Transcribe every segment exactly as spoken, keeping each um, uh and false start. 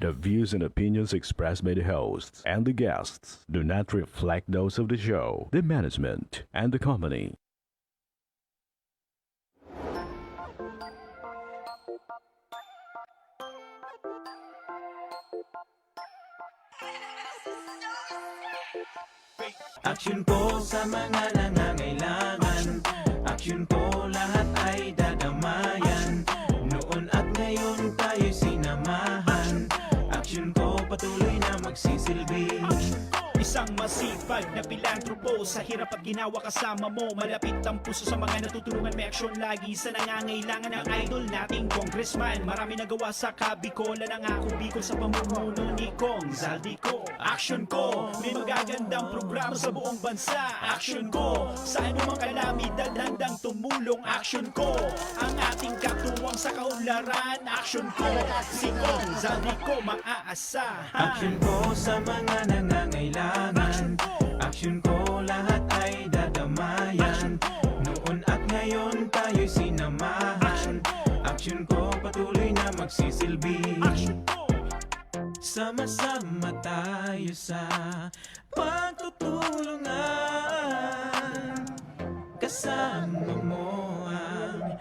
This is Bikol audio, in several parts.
The views and opinions expressed by the hosts and the guests do not reflect those of the show, the management, and the company. Aksyon ko sa mga nangangailangan. Aksyon ko, lahat ay dadamayan. Noon at ngayon tayo'y sinamahan. Aksyon ko, patuloy na magsisilbi. Isang masipag na pilantropo. Sa hirap at ginawa kasama mo. Malapit ang puso sa mga natutulungan. May aksyon lagi sa nangangailangan. Ang idol nating congressman. Marami nagawa sa Kabikolan. Ang ako Bicol sa pamumuno ni Cong Zaldy Co. Aksyon ko, may magagandang programa sa buong bansa. Aksyon ko, sa anumang kalamidad handang tumulong. Aksyon ko, ang ating katuwang sa kaunlaran. Aksyon ko, si Cong Zaldy Co maaasahan. Aksyon ko sa mga nangangailangan. Aksyon ko, lahat ay dadamayan. Noon at ngayon tayo'y sinamahan. Aksyon ko, patuloy na magsisilbi. Sama-sama tayo sa pagtutulungan. Kasama mo ang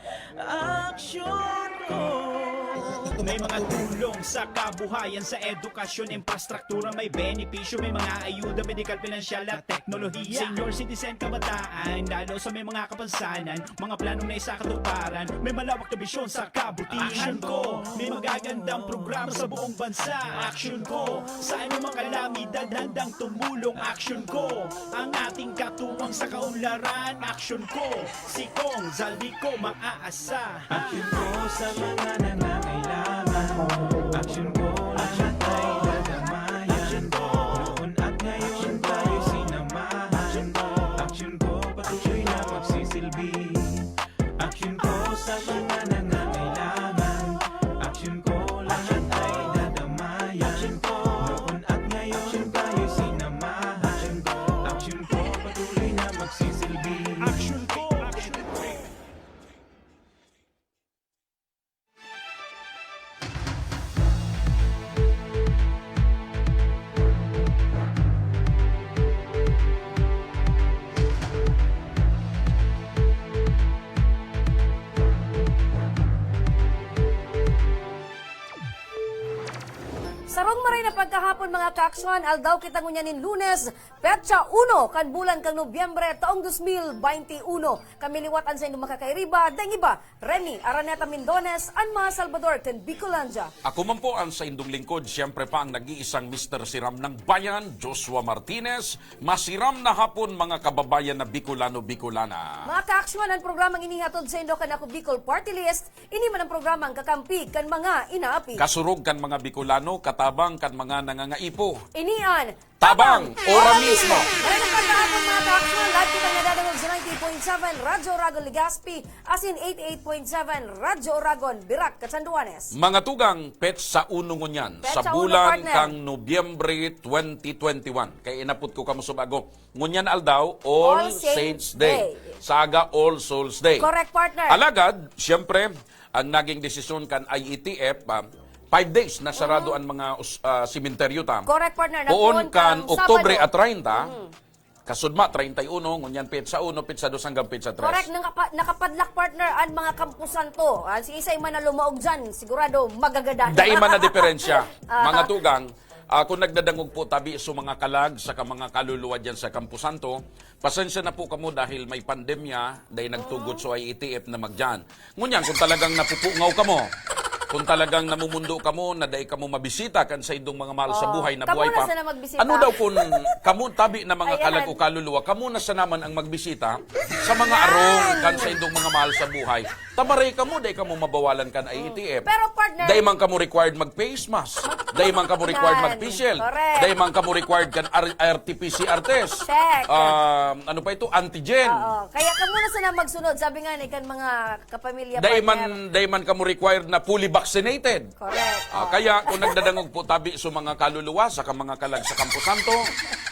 aksyon ko. May mga tulong sa kabuhayan, sa edukasyon, infrastruktura, may benepisyo, may mga ayuda, medikal, pinansyal at teknolohiya. Senior citizen, kabataan, lalo sa may mga kapansanan, mga planong naisakatuparan, may malawak na bisyon sa kabutihan. Aksyon ko, may magagandang programa sa buong bansa. Aksyon ko, sa anumang kalamidad handang tumulong. Aksyon ko, ang ating katuwang sa kaunlaran. Aksyon ko, si Cong Zaldy Co maaasahan. Aksyon ko sa mga nangangailangan. Aksyon ko, lahat ay dadamayan. Noon at ngayon tayo sinamahan. Aksyon ko, patuloy na magsisilbi. Aksyon ko sa mga nangangailangan. Aksyon ko, lahat ay dadamayan. Noon at ngayon tayo sinamahan. Aksyon ko, patuloy na magsisilbi. Aksyon ko, aksyon ko. Sarong maray na pagkahapon, mga kaaksyon, aldaw kita ngunyan nin Lunes, petsa uno kan bulan kan Nobyembre, taong dos mil baynte uno. Kami liwat an saindong makakairiba, daing iba, Remy Araneta Mindones, an mga Salvador kan Bicolandia. Ako man po ang saindong lingkod, siyempre pa ang nag-iisang Mister Siram ng Bayan, Joshua Martinez. Masiram na hapon, mga kababayan na Bicolano, Bicolana. Mga kaaksyon, an programang ini hatod saindo kan Ako Bicol Party List. Ini man an programang kakampi kan mga inaapi. Kasurog kan mga Bicolano, katabang kan mga nangangaipo. Ini an Tabang, ora mismo! Maray na pagkahapon, mga kaaksyon, live kitang nadadangog sa ninety-eight point seven Radyo Oragon Legazpi, asin eighty-eight point seven Radyo Oragon, Virac, Catanduanes. Mga tugang, petsa uno ngunyan, sa Petsa uno, bulan partner. kang Nobyembre twenty twenty-one. Kaya inapot ko kamo sa bago. Ngunyan aldaw, All All Saints Saints Day. Day. Sa aga, All Souls Day. Correct, partner. Alagad, siyempre, ang naging desisyon kan I E T F, ah, five days na sarado ang mga us- ah, sementeryo ta. Correct, partner. Poon Nagpoon kan kan Oktubre Sabado. a treinta, Mm. kasudma treinta y uno, ngunyan petsa uno, petsa dos hanggang petsa tres. Correct, nakapa- nakapadlak, partner, ang mga kampusanto. Ah, si isay man na lumaog dyan, sigurado magagadan. Dai man na diferensya, Ah. mga tugang. Ah, kung nagdadangog po tabi so mga kalag saka mga kaluluwa dyan sa Camposanto, pasensya na po kamo dahil may pandemya, dai nagtugot so I E T F na magdyan. Ngunyan, kung talagang napupungaw kamo, kung talagang namumundo kamo na dai kamo mabisita kan saindong mga mahal sa Oh, buhay na kamo buhay na pa, sana magbisita. ano daw kun kamo tabi na mga Ayan. kalag o kaluluwa, kamo na sana man ang magbisita sa mga Yan. arong kan saindong mga mahal sa buhay? Tamaray kamo, dai kamo mabawalan kan I E T F. Pero, partner, Dai man kamo required mag-face mask. Dai man kamo required Yan. mag-P C L. Correct. Dai man kamo required kan R- R T P C R test. Check. Ah, ano pa ito? Antigen. Oo. Kaya kamo na sana magsunod. Sabi nga ni kan mga kapamilya, Dai partner. man, dai man kamo required na fully vaccinated. Correct. Ah, Oo. kaya kung nagdadangog po tabi so mga kaluluwa saka mga kalag sa Camposanto,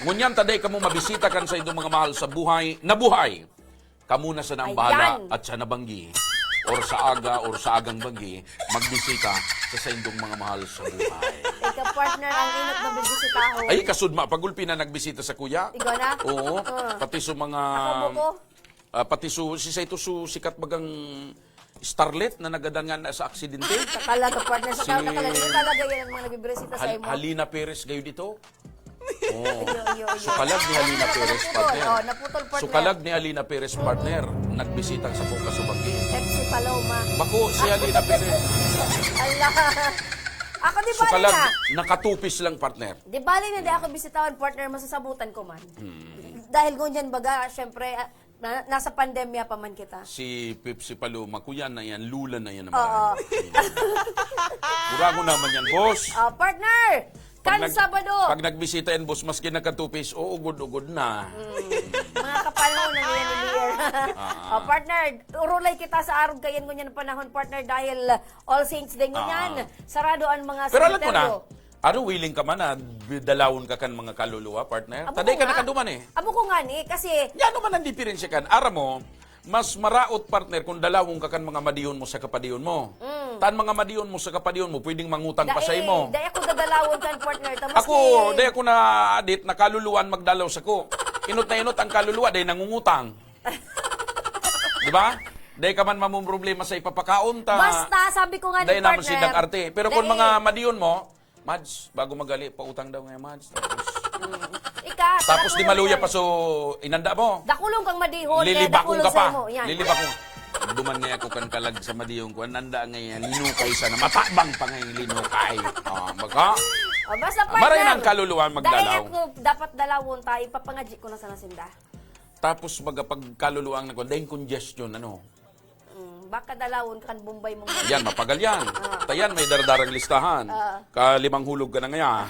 ngunyan ta dai kamo mabisita kan saindong mga mahal sa buhay na buhay. Kamo na sana ang Ayan. bahala at sa nabanggi or sa aga or sa agang banggi, magbisita sa saindong mga mahal sa buhay. Ka partner ang inot na bibisitahon. Ay, kasudma, pagulpi na nagbisita sa kuya. Ikaw na? Oo, Ah. pati sa mga... Ako buko? Ah, pati su, si Saito su sikat bagang starlet na nagadan nga na sa aksidente. Talaga, partner. Sa Si tao na talaga. Yung talaga yan ang mga nagbibisita sa Hal- imo. Halina Perez gayo dito. Oo. Iyo, iyo, iyo. Sukalag ni Halina Ano, Perez, naputol. partner. Oh, naputol, partner. Sukalag ni Halina Perez, partner. Nagbisita sa Coca Subanggi. Pepsi Paloma. Bako, si Halina Perez. Ala. Ako di ba Sukalag, na? Nakatupis lang, partner. Di bali na di ako bisitahan, partner, masasabutan ko man. Dahil ngunyan baga, syempre, ah, na, nasa pandemya pa man kita. Si Pepsi Paloma, kuya na yan, lula na yan naman. Oo. Kurango naman yan, boss. Ah, partner! Pag Kan nag- Sabado! Pag nagbisita yan, boss, maski nagkatupis, uugod-ugod na. Mga kapanahon na nila ni Lier. Ah. Oh, partner, urulay kita sa arog kayan ngunyan na panahon, partner, dahil All Saints Day ngunyan. Ah. Sarado ang mga Pero alam ko na, sementeryo. Aro, willing ka man na dalawon ka kan mga kaluluwa, partner? Amo Taday ko ka nga. nakaduman eh. Amo ko nga ni, kasi Yan naman ang diferensya kan. Aram mo, mas maraot, partner, kung dalawon ka kan mga madihon mo sa kapadihon mo. Mm. Tan mga madihon mo sa kapadihon mo, pwedeng mangutang pa sa Dai, imo. Dai ako dadalawon kan partner. Ta, maski, Ako, dai ako na adit na kaluluwan magdalaw sa ko. Inot na inot ang kaluluwa, dai nangungutang. Di ba? Dai ka man mamumroblema sa ipapakaon ta. Basta, sabi ko nga ni Dai naman partner, silang arte. Pero kung dai. Mga madihon mo, Mads, bago magali, pautang daw ngayon, Mads. Tapos, Ika, tapos di dakulong maluya ka. pa so inanda mo. Dakulong kang madihon, kaya Lilibakong dakulong ka pa. sa imo. Yan. Lilibakong. Duman niya ako kan kalag sa madihon ko. Ananda ngayon, linukay sana. Matabang pa ngayon linukay. Oh, baka? Oh, basta Ah, maray partner, na ang kaluluwa magdalaw. Dahil ako dapat dalawon ta, ipapangadji ko na sana sinda. Tapos magapagkaluluwang na ko, dahil congestion, ano? Mm, baka dalawon kan Bombay mo. Yan, mapagal yan. Tayan, may daradarang listahan. Ah. Kalimang hulog ka na ngaya.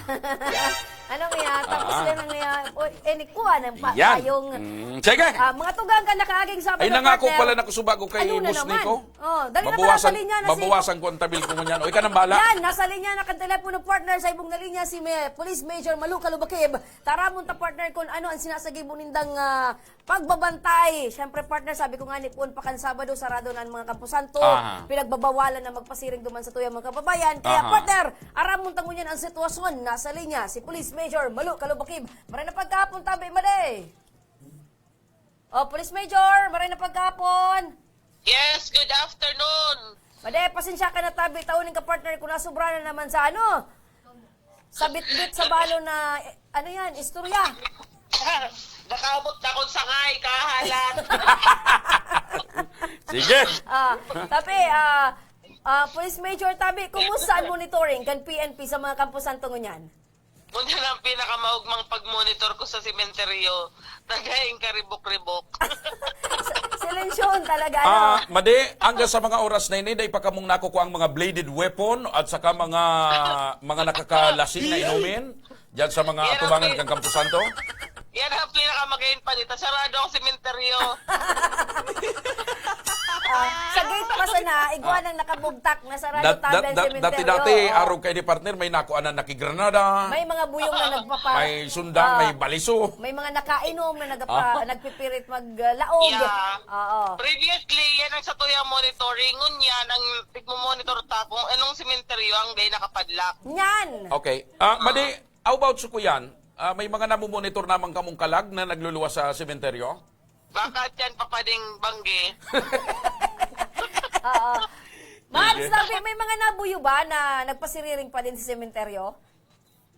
Ano nga, tapos Ah. yan ang nga, o, eh, ni kuha ng pa, Yan. tayong, Mm, sige. Ah, mga tugang ka nakaaging Sabado, Ay, nangako partner. Pala na ko subago kay Ano na Boss naman? Nico. Oh, dali na Mabawasan, pala, nasa linya na si mabawasan ko ang tabil ko ngunyan. O, ikaw nang bala. Yan, nasa linya na kan telepono, partner, sa ibong na linya si Me-, Police Major Malu Kalubakib. Tara mo ta, partner, kung ano ang sinasagibo nindang ah, pagbabantay. Siyempre, partner, sabi ko nga ni Pon, pakan Sabado, sarado na ang mga kamposanto. Aha. Pinagbabawalan na magpasiring duman sa tuyang mga kababayan. Kaya, Aha. partner, aram mo ta ngunyan ang sitwasyon. Nasa linya si Police Major Malu Kalubakib. Maray na pagkahapon, tabi, Made. Oh, Police Major, maray na pagkahapon. Yes, good afternoon. Made, pasensya ka na, tabi, taon ka, partner, kung nasubra na naman sa ano, sa bitbit sa balo na, eh, ano yan, istorya. Nakaabot na akong sangay, kahalan. Sige. Ah, tabi, ah, ah, Police Major, tabi, kumusta ang monitoring kan P N P sa mga kamposanto ngunyan? Muna lang pinakamaugmang pag-monitor ko sa sementeryo. Naghaing karibok-ribok. Silensyahon talaga, ano? Ah, Made, hanggang sa mga oras na ini, dai pa kamong nakukuha ang mga bladed weapon at saka mga mga nakakalasing na inumin diyan sa mga Yan ang atubangan pi- kang kamposanto? Yan ang pinakamagayon pa dito. Sarado ang sementeryo. Ah, sa gate pa sana, igwa nang nakabugtak na sarado Dat- tabi dat- ang dat- sementeryo. Dati-dati, Oh. arog kayo ni partner, may nakuha na nakigranada, May mga buyong na nagpapa... may sundang, Ah, may baliso. May mga nakainom na nagpa, Ah. nagpipirit maglaog. Yeah. Oo. Previously, yan ang sa tuyang monitoring. Ngunyan, ang tigmo-monitor ta kung anong sementeryo ang day nakapadlock. Nyan! Okay. Ah, Made, how about sa kuyan? Ah, may mga namumonitor naman kamong kalag na nagluluwas sa sementeryo? Baka dyan papading banggi. Oo. Mads, Sige. Tabi, may mga nabuyo ba na nagpasiriring pa din sa sementeryo?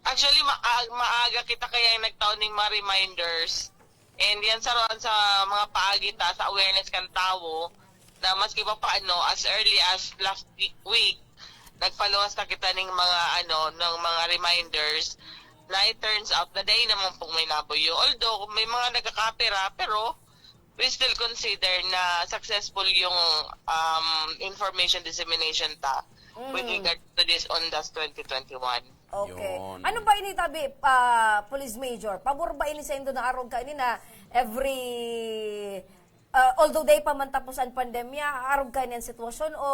Actually, ma- maaga kita kaya yung nagtaon ng mga reminders. And yan sa sa mga paagi ta, sa awareness kan tawo, na maski pa paano, as early as last week, nagpaluwas na kita ng mga, ano, ng mga reminders na it turns out na dahil naman pong may nabuyo. Although, may mga nagkakapira, pero we still consider na successful yung um, information dissemination ta with Mm. regard to this Ondas twenty twenty-one. Okay. Yun. Ano ba ini, Tabi, ah, Police Major? Pabor ba ini sa indo na arog ka ini na every, ah, although day pa man tapos ang pandemya, arog ka ini ang sitwasyon o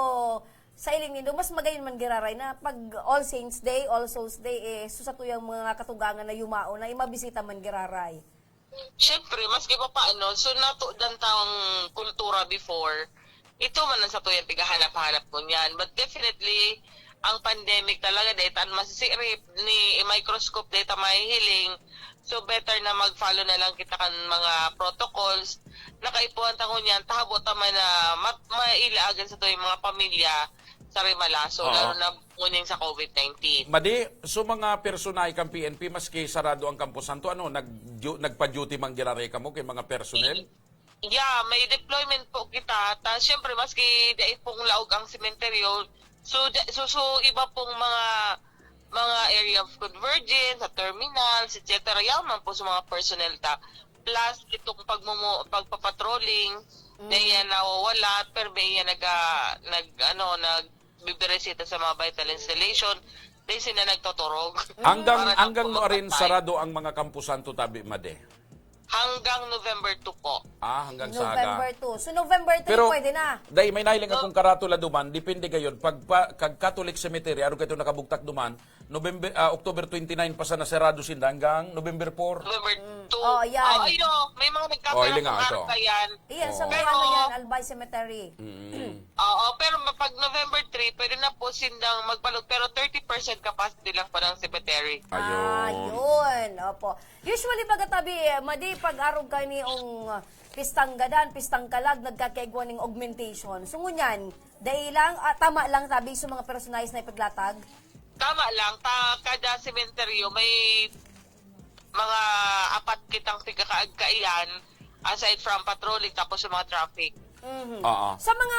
sa iling nindo, mas magayon man giraray na pag All Saints Day, All Souls Day, eh, so sa tuyang mga katugangan na yumao na, imabisita man giraray? Siyempre, maski pa paano, so natudan tang kultura before, ito man ang sa tuyang pigahanap-hanap ko niyan. But definitely, Ang pandemic talaga, dai ta masisirip, ni microscope dai ta mahihiling. So, better na mag-follow na lang kita kan mga protocols. Nakaipuhan ta ngunyan, tahabo ta man na mat-, mailaagan sa tuyang mga pamilya sa rimalaso, Oo. lalo na ngunyan sa covid nineteen. Madi, so mga personahe kan P N P, maski sarado ang Campo Santo, ano, nag-, nagpa-duty man giraray kamo kay mga personnel? Yeah, may deployment po kita. Ta, siyempre, maski dai pong laog ang sementeryo, so, da-, so, so, iba pong mga, mga area of convergence, sa terminals, et cetera. Yaon man po sa mga personnel ta. Plus, itong pagmumu-, pagpapatrolling, Mm. na iyan nawawala, pero may iyan nag-, ah, nag-, ano, nagbibirisita sa mga vital installation, dai sila nagtotorog. Hanggang, Para lang hanggang po nuarin mapatay. sarado ang mga Campo Santo tabi, Madi? Hanggang November two po. Ah, hanggang sa November aga. two. So, November three Pero, pwede na. Dai, may nahiling No. akong karatula duman, depende gayon. Pag pa, kag Catholic Cemetery, araw kayo nakabugtak duman, November, ah, October twenty-nine pa sana sarado sinda hanggang November four. November two. Oh, yan. Oh, ayo, may mga Oh, nagkapira ilinga, kung ito. araw pa yan. Iyan, sa Oh. may Pero ano yan, Albay Cemetery. Mm. Oo, pero ma-, pag November three, pwede na po sindang magpalog, pero thirty percent capacity lang po ng cemetery. Ayun. Ah, yun. Opo. Usually, baga tabi, eh, Madi, pag arog ka niong, ah, pistang gadan, pistang kalag, nagkakaigwa ning augmentation. So, ngunyan, dai lang, ah, tama lang tabi sa mga personalized na ipaglatag? Tama lang, ta, kada sementeryo may mga apat kitang tigkakaagkaiyan, aside from patrolling, tapos yung mga traffic. Mhm. Oo. Sa mga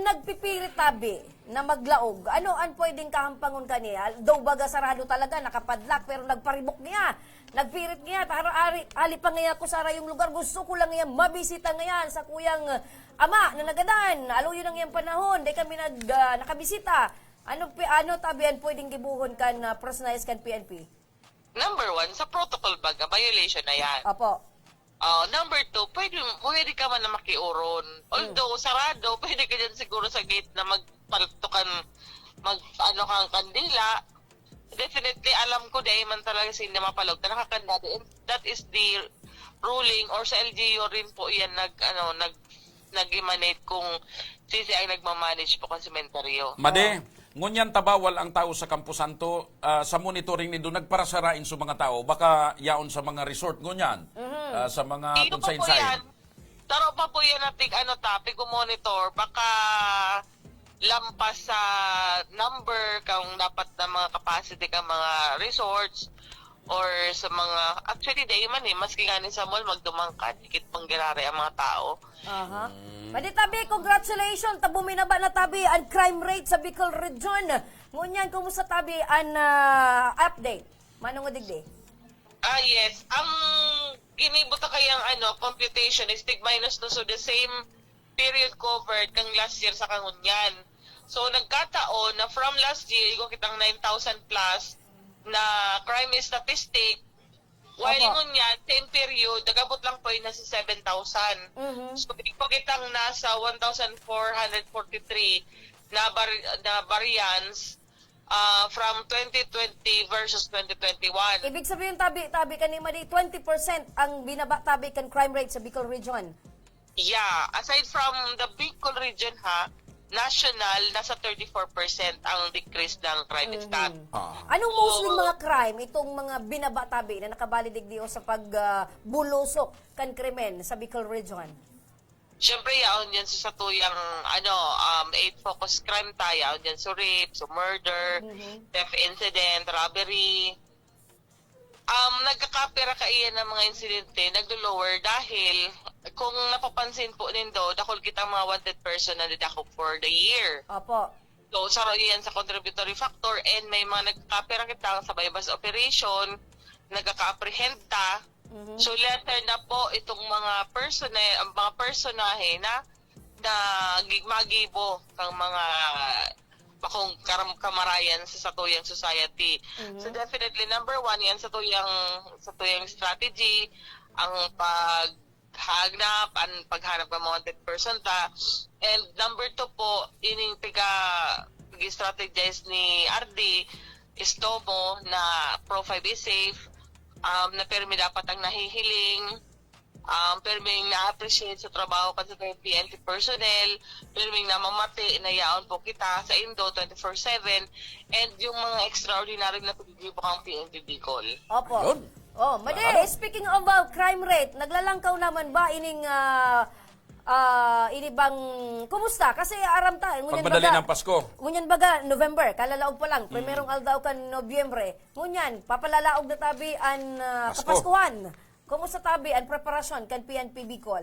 nagpipirit tabi na maglaog, ano an pwedeng kahampangon kaniya? Daw baga sarado talaga, nakapadlock, pero nagparibok niya. Nagpirit niya, tara, ari, ali pa ngayon ako sa arayong lugar. Gusto ko lang ngayon mabisita ngayon sa kuyang ama na nagadan. Aloy yun ang iyang panahon, di kami nag, ah, nakabisita. Ano, pi-, ano tabi an pwedeng gibuhon kan, ah, personalized kan P N P? Number one, sa protocol baga, violation na yan. Opo. Ah, number two, pwede, pwede ka man na makiuron. Although, sarado, pwede ka dyan siguro sa gate na magpaltukan, mag, ano kang kandila. Definitely, alam ko, dahil man talaga sila mapalog na nakakandado. And that is the ruling, or sa L G U rin po yan nag, ano, nag, nag-emanate kung sisi ang nagmamanage po kan sementeryo. Madi, Oo. ngunyan ta bawal ang tao sa Campo Santo, ah, sa monitoring nindo, nagparasarain sa mga tao, baka yaon sa mga resort, ngunyan, Mhm. ah, sa mga Iyo kung pa po sain-sain. yan. Taro pa po yan nating ano ta, pig-monitor, baka lampas sa number kung dapat na mga capacity kang mga resorts or sa mga, actually, dahil man eh, maski nga ni sa mall, magdumang ka, dikit pang giraray ang mga tao. Aha. Mm. Madi tabi, congratulations! Tabo minaba na tabi ang crime rate sa Bicol Region. Ngunyan, kumusta tabi ang, ah, update? Manong Odigdi? Ah, yes. Ang ginibo ta kayang, ano, computation is tig minus no, so the same period covered kang last year sa kangunyan. So, nagkataon na from last year, igwa kitang nine thousand plus na crime statistic, while Opo. ngunyan, same period, nag-abot lang po yun na sa seven thousand. Mhm. So, igwa kitang nasa one thousand four hundred forty-three na bar-, na variance, ah, from twenty twenty versus twenty twenty-one. Ibig sabihin, tabi, tabi, kanima di twenty percent ang binaba tabi kan crime rate sa Bicol Region. Yeah, aside from the Bicol region ha, national, nasa thirty-four percent ang decrease ng crime Mhm. stat. Ah. Anong mostly So, mga crime, itong mga binaba tabi na nakabali digdi o sa pag, ah, bulusok kan krimen sa Bicol Region? Siyempre, yaon yan sa satuyang, ano, um, eight focus crime ta, yaon yan sa rape, sa murder, Mhm. theft incident, robbery. Um, nagkakapira kaiyan ng mga insidente, naglo-lower dahil kung napapansin po nindo, dakul kitang mga wanted person na didakop for the year. Opo. So, saro yan sa contributory factor and may mga nagkakapira kita sa buy-bust operation, nagkaka-apprehend ta. Mhm. So, lesser na po itong mga personnel, ang mga personahe na, na gi-, magibo kang mga bakong karam-, kamarayan sa satuyang society. Mhm. So, definitely, number one, yan satuyang, satuyang strategy, ang paghanap, ang paghanap ng mga wanted person ta. And number two po, ining pika-, pag-strategize ni R D Estomo na Pro five is safe, um, na pirmi dapat ang nahihiling, Um, pirming na-appreciate sa trabaho kan satuyang P N P personnel, pirming namamati na yaon po kita sa Indo twenty-four seven, and yung mga extraordinary na paggigibo kan P N P Bicol. Opo. Yun. Oh, Madi, Claro. speaking of, uh, crime rate, naglalangkaw naman ba ining, ah, ah, ini bang, kumusta? Kasi aram ta, ngunyan Pagmadali baga, ng Pasko. ngunyan baga, November, kalalaog pa lang, Mm. primerong aldaw kan Nobyembre. Ngunyan, papalalaog na tabi an, ah, Pasko. Kapaskuhan. Kumusta tabi an preparasyon kan P N P Bicol?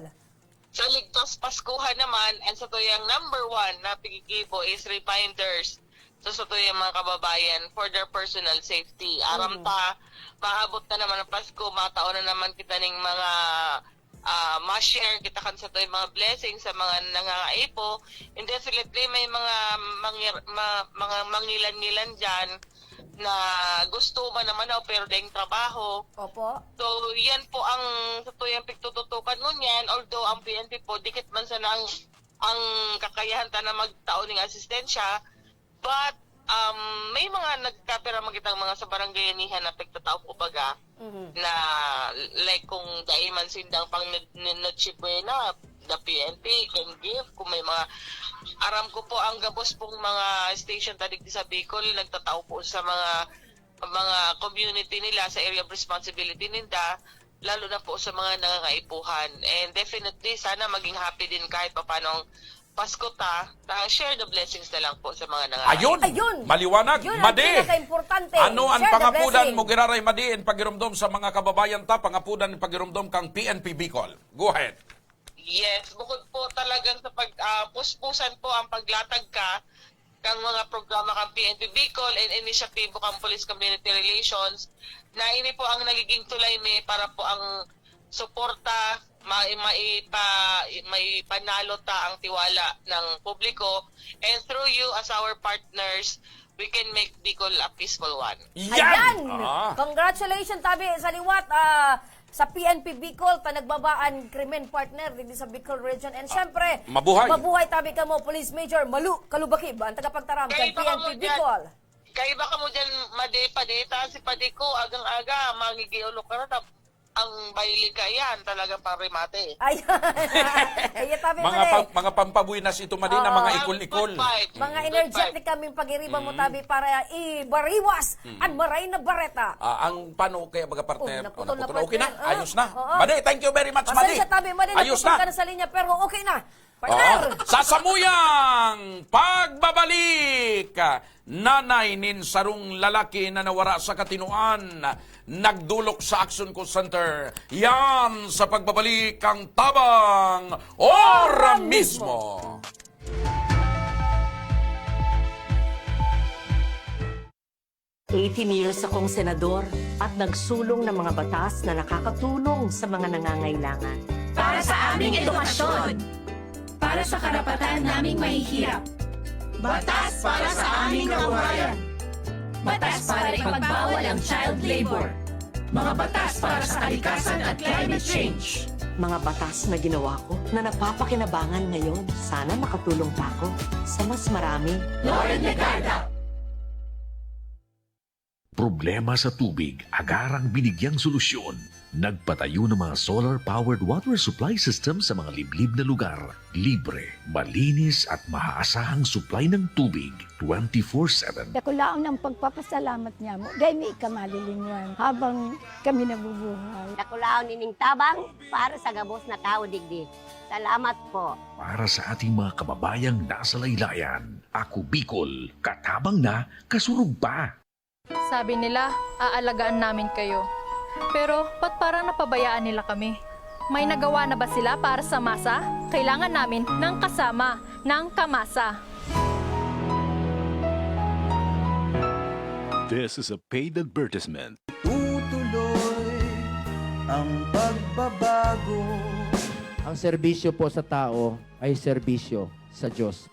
Sa ligtas Paskuhan naman, ang satuyang number one na paggigibo is reminders sa satuyang mga kababayan for their personal safety. Aram Mm. ta, maabot na naman ang Pasko, matao na naman kita ning mga, ah, ma-share kita kan satuyang mga blessings sa mga nangangaipo. And definitely, may mga mangir-, ma-, mga mangilan-ngilan dyan na gusto man naman na pero daing trabaho. Opo. So, yan po ang satuyang pigtututukan ngunyan. Although ang P N P po, dikit man sana ang, ang kakayahan ta na magtao ning asistensya, but, um, may mga nagkapira man kitang mga sa barangay anihan na pigtatao po baga Mhm. na, like, kung dai man sindang pang Noche Buena, the P N P can give. Kung may mga, aram ko po, ang gabos pong mga station ta digdi sa Bicol, nagtatao po sa mga, mga community nila, sa area of responsibility ninda, lalo na po sa mga nangangaipuhan. And definitely, sana maging happy din kahit papaano ang Pasko ta, ta share the blessings na lang po sa mga nangangaipo. Ayun! Ayun! Maliwanag, Yun ang Madi! pinakaimportante. Ano ang Share the pangapudan blessing. mo, giraray Madi, in pagiromdom sa mga kababayan ta, pangapudan in pagiromdom kang P N P Bicol? Go ahead. Yes, bukod po talagang sa pag, ah, puspusan po ang paglatag ka kang mga programa kang P N P Bicol and inisyatibo kang Police Community Relations, na ini po ang nagiging tulay mi para po ang suporta, ma-, maipa-, maipanalo ta ang tiwala ng publiko, and through you as our partners, we can make Bicol a peaceful one. Yan! Ayan! Ah. Congratulations, tabi sa liwat, ah, sa P N P Bicol, ta nagbaba an krimen, partner, dito sa Bicol Region. And syempre, mabuhay. mabuhay tabi kamo, Police Major Malu Kalubakib, ang tagapagtaram kan Kaiba kamo P N P dyan. Bicol. Kaiba kamo dyan, Madi, Padita, si Padi ko, agang-aga, mangigiolok ka na, tap-, ang baile ka yan, talagang pang remate. Ay, ay, tabi Mga pala eh. pam-, mga pampabuinas ito, Madi, na Oo. mga Pang ikol-ikol. good vibe. Mga Good energetic vibe. kaming pag-iriba mo, Mm. tabi, para ibariwas Mm. ang maray na bareta. Ah, ang paano kaya, baga, partner? Oh, naputol Oh, na, naputol. Okay na? partner. Ah, Ayos na. oo. Madi, thank you very much, Madi. Pasensya, tabi, Madi, Ayos naputol na. ka na sa linya, pero okay na. Partner! Oo. Sa samuyang pagbabalik, nanay nin sarong lalaki na nawara sa Katinoan, nagdolok sa Action Call Center. Yan sa pagbabalik ang Tabang Ora Mismo. Eighteen years akong senador at nagsulong ng mga batas na nakakatulong sa mga nangangailangan. Para sa aming edukasyon. Para sa karapatan naming mahihirap. Batas para sa aming kabuhayan. Batas para ipagbawal ang child labor. Mga batas para sa kalikasan at climate change. Mga batas na ginawa ko na napapakinabangan ngayon. Sana makatulong pa ako sa mas marami. Loren Legarda. Problema sa tubig, agarang binigyang solusyon. Nagpatayo ng mga solar-powered water supply system sa mga liblib na lugar. Libre, malinis at mahaasahang supply ng tubig twenty-four seven. Dakulaon ang pagpapasalamat niya mo, dahil may ika malilingwan habang kami nabubuhay. Dakulaon nining tabang para sa gabos na tao digdi. Salamat po. Para sa ating mga kababayang nasa laylayan, Ako Bicol, katabang na, kasurog pa. Sabi nila, "Aalagaan namin kayo." Pero ba't parang napabayaan nila kami? May nagawa na ba sila para sa masa? Kailangan namin ng kasama, ng kamasa. This is a paid advertisement. Tutuloy ang pagbabago. Ang serbisyo po sa tao ay serbisyo sa Diyos.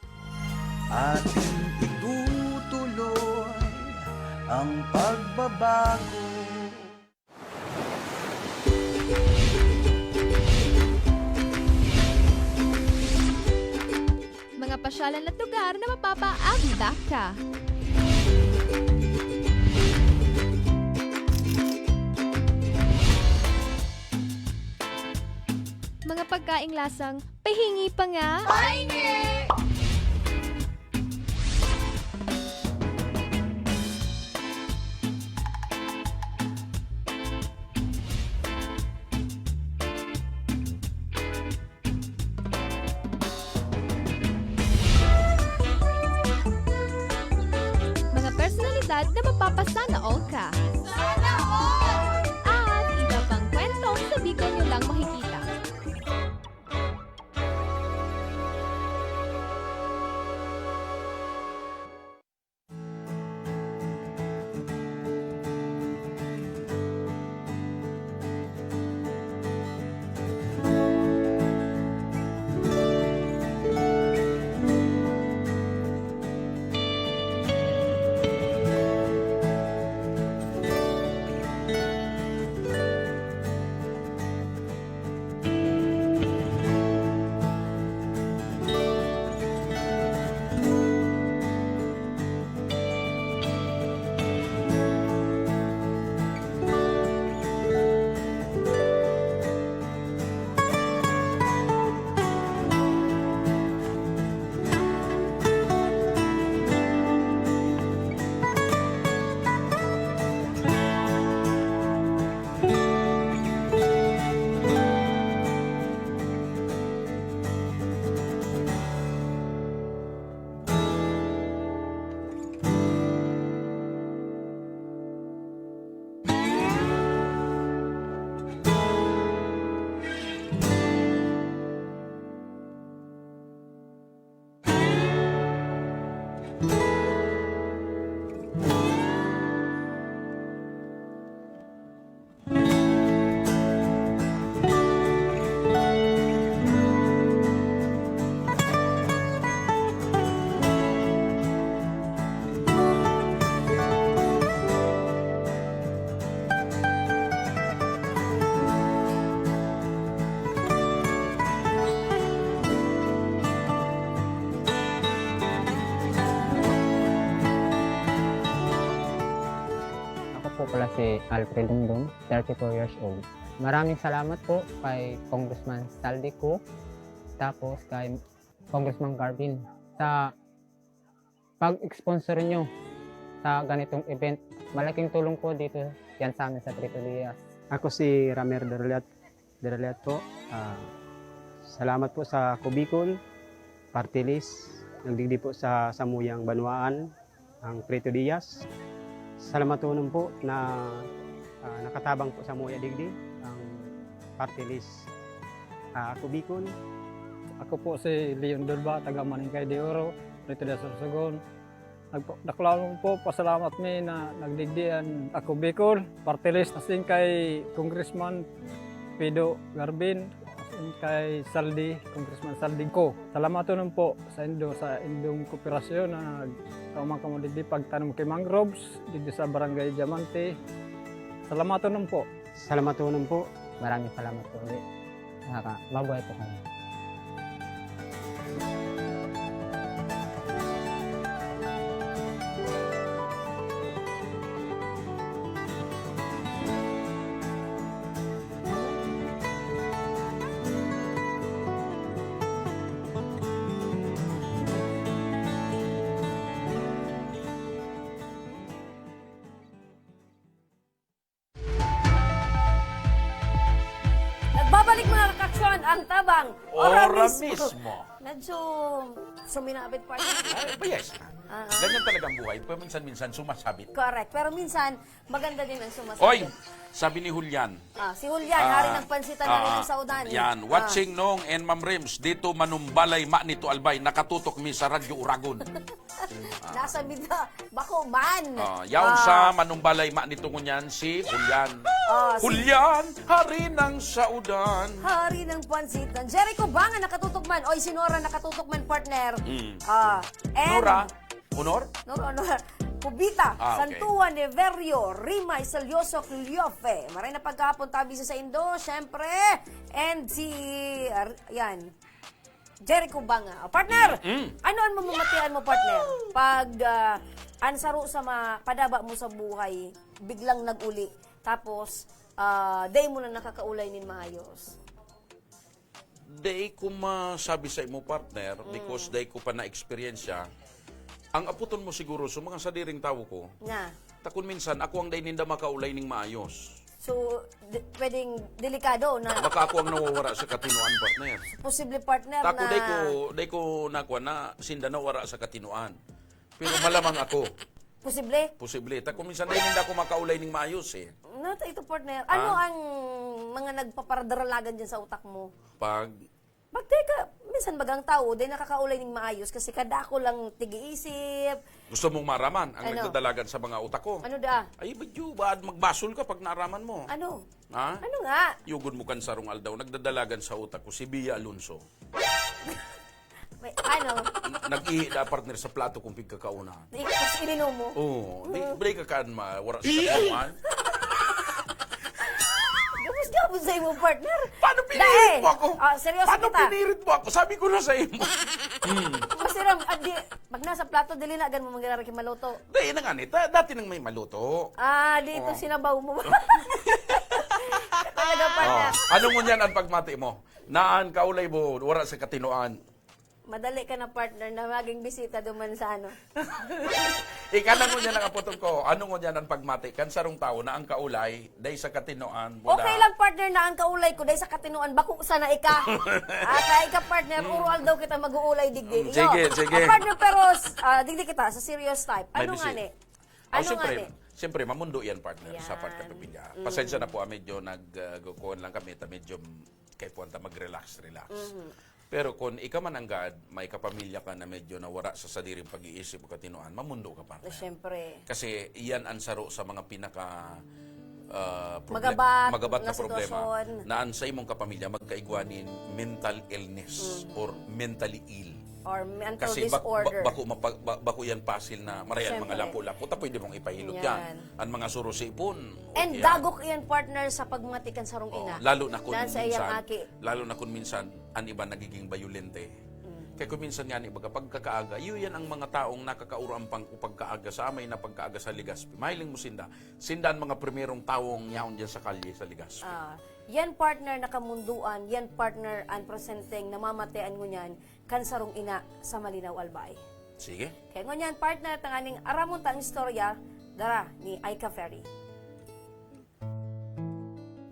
Ating itutuloy ang pagbabago. Mga pasyalan at lugar na mapapaagda ka. pagkaing lasang pahingi pa nga. Pahingi! Mga personalidad na mapapasana all ka. Sana all! At iba pang kwentong sa Bicol nyo lang makikita. Ako po pala si Alfred Dingdong, thirty-four years old. Maraming salamat po kay Congressman Saldi Co, tapos kay Congressman Garvin sa pag-sponsor nyo sa ganitong event. Malaking tulong po dito yan sa amin sa Trito Diaz. Ako si Ramer Derliat, Derliat po. Ah, salamat po sa Kubikon, Party List, nagdigdi po sa samuyang banwaan, ang Trito Diaz. Salamatonon po na, ah, nakatabang po sa muya digdi ang Party List. Ah, Kubikon. Ako po si Leon Durba, taga Maningkay de Oro, Trito Diaz, Sorsogon. Nagpa-, dakulaon po, pasalamat mi na nagdigdi an Ako Bicol, Party List, asin kay Congressman Pido Garbin, asin kay Saldi, Congressman Saldi Co. Salamaton po saindo sa indong kooperasyon na nagkauma kamo digdi pagtanom ki mangroves digdi sa Barangay Diamante. Salamaton po. Salamaton po. Maraming salamat po ulit. Nakaka-, mabuhay po kayo. Nagbabalik, mga kakaksyon, ang tabang. Ora mismo. Medyo suminabit pa rin. Ay, yes. Ah, ah. Ganyan talaga ang buhay. Paminsan-minsan sumasabit. Correct. Pero minsan, maganda din ang sumasabit. Oy, sabi ni Julian. Ah, si Julian, ah, hari ng pansitan, hari ng saudan. Yan. Ah. Watching Nong and Ma'am Rims, dito Manumbalay, Manito, Albay. Nakatutok mi sa Radyo Uragon. Nasa bida, bako man. Ah, yaon sa Manumbalay, Manito ngunyan si Julian. Ah, si Julian, hari ng saudan. Hari ng pansitan. Jericho Banga nakatutok man. Oy, si Nora nakatutok man, partner. Mm. Ah, and Nora, Honor? Nora, Honor. Cubita, ah, okay. Santuan, Neverio, Rimay, Salyoso, Cliofe. Maray na pagkahapon, tabi sa saindo, syempre. And si, ar-, yan. Jericho Banga. O, partner, mm, ano ang mamamatian mo, partner? Pag, ah, ang saro sa ma-, padaba mo sa buhay, biglang nag-uli. Tapos, ah, dai mo na nakakaulay nin maayos. Dai ko masabi sa imo, partner, because dai ko pa na-eksperyensya. Ang aputon mo siguro sa mga sadiring tawo ko, Na. ta kun minsan, ako ang dai ninda makaulay ning maayos. So, di, pwedeng delikado na Baka ako ang nawawara sa katinuan, partner. posible partner Ta ako, na... dai ko, dai ko nakuha na sinda nawara sa katinuan. Pero malamang ako. Posible? Posible. Ta kun minsan, dai ninda ako makaulay ning maayos eh. Nata ito, partner. Ano Ah? ang mga nagpapadaralagan dyan sa utak mo? Pag Pag teka, minsan bagang tao, di nakakaulay ning maayos kasi kadako lang tig-iisip. Gusto mong maraman ang Ano? nagdadalagan sa mga utak ko. Ano da? Ay, medyo baad magbasol ka pag naaraman mo. Ano? Ha? Ano nga? Yugod mo kan sarong aldaw, nagdadalagan sa utak ko si Bia Alonso. May, ano? Nag-ihi na, partner, sa plato kong pigkakauna. Di ko kasi ininom mo. Oo, di, break ka kan ma, wala sa katuan. Gabos-gabos sa imo, partner. Paano pinirit mo ako? Ah, seryoso Paano kita. pinirit mo ako? Sabi ko na sa imo. Kasi ram, ah, di, pag nasa plato, dili na agad mo mangyayari maluto. Dahil na nga nita, dati nang may maluto. Ah, dito Oh. sinabaw mo. Talaga, Oh, partner. Ano ngunyan ang pagmati mo? Naan kaulay mo, wala sa katinuan. Madali ka na, partner, na maging bisita duman sa ano. Ika na ngunyan ang apotong ko. Ano ngunyan ang pagmati? Kan sarong tao na ang kaulay, dahil sa katinuan, wala. Okay lang, partner, na ang kaulay ko dahil sa katinuan, bako sana ika. At ah, ika, partner, uro aldaw kita mag-uulay digdi. Mm, sige, Iyo. sige. Ah, partner, pero ah, digdi kita sa serious type. May Ano nga bisi- ni? Oh, Ano nga siyempre, ni? siyempre, mamundo yan, partner, sa Yan. partner pamilya. Pasensya na po, ah, medyo nag-, uh, kukuhan lang kami, ta medyo kaipuhan ta mag-relax, relax. Pero kung ikaw man ang God, may kapamilya ka na medyo nawara sa sadiring pag-iisip o katinuan, mamundo ka, partner. Siyempre. Kasi iyan ang saro sa mga pinaka ah, proble- Magabat magabat na, na problema sitwasyon. Na ang sa imong kapamilya magkaigwa nin mental illness or mentally ill. Or mental Kasi bak- disorder. ba- bako, mapag- ba- bako yan pasil na marayan mga Siyempre. lapu-lapu, ta pwede mong ipahilot Yan. yan. Ang mga surusipon, And okay yan. Dagok iyan, partner, sa pagmati kan sarong Oh, ina. lalo na kung Nasa iyang minsan, aki. lalo na kung minsan, ang iba nagiging bayolente. Kaya kung minsan nga, ibaga, pagkakaaga, yun yan ang mga taong nakakaurampang o pagkaaga sa amay na pagkaaga sa Legazpi. Mahiling mo sinda, sinda ang mga primerong taong yaon dyan sa kalye sa Legazpi. Ah, yan, partner, nakamunduan, yan, partner, ang presenteng namamatean ngunyan kan sarong ina sa Malinaw, Albay. Sige. Kaya ngunyan, partner, tanganing aramon ta ang istorya, dara ni Aika Ferry.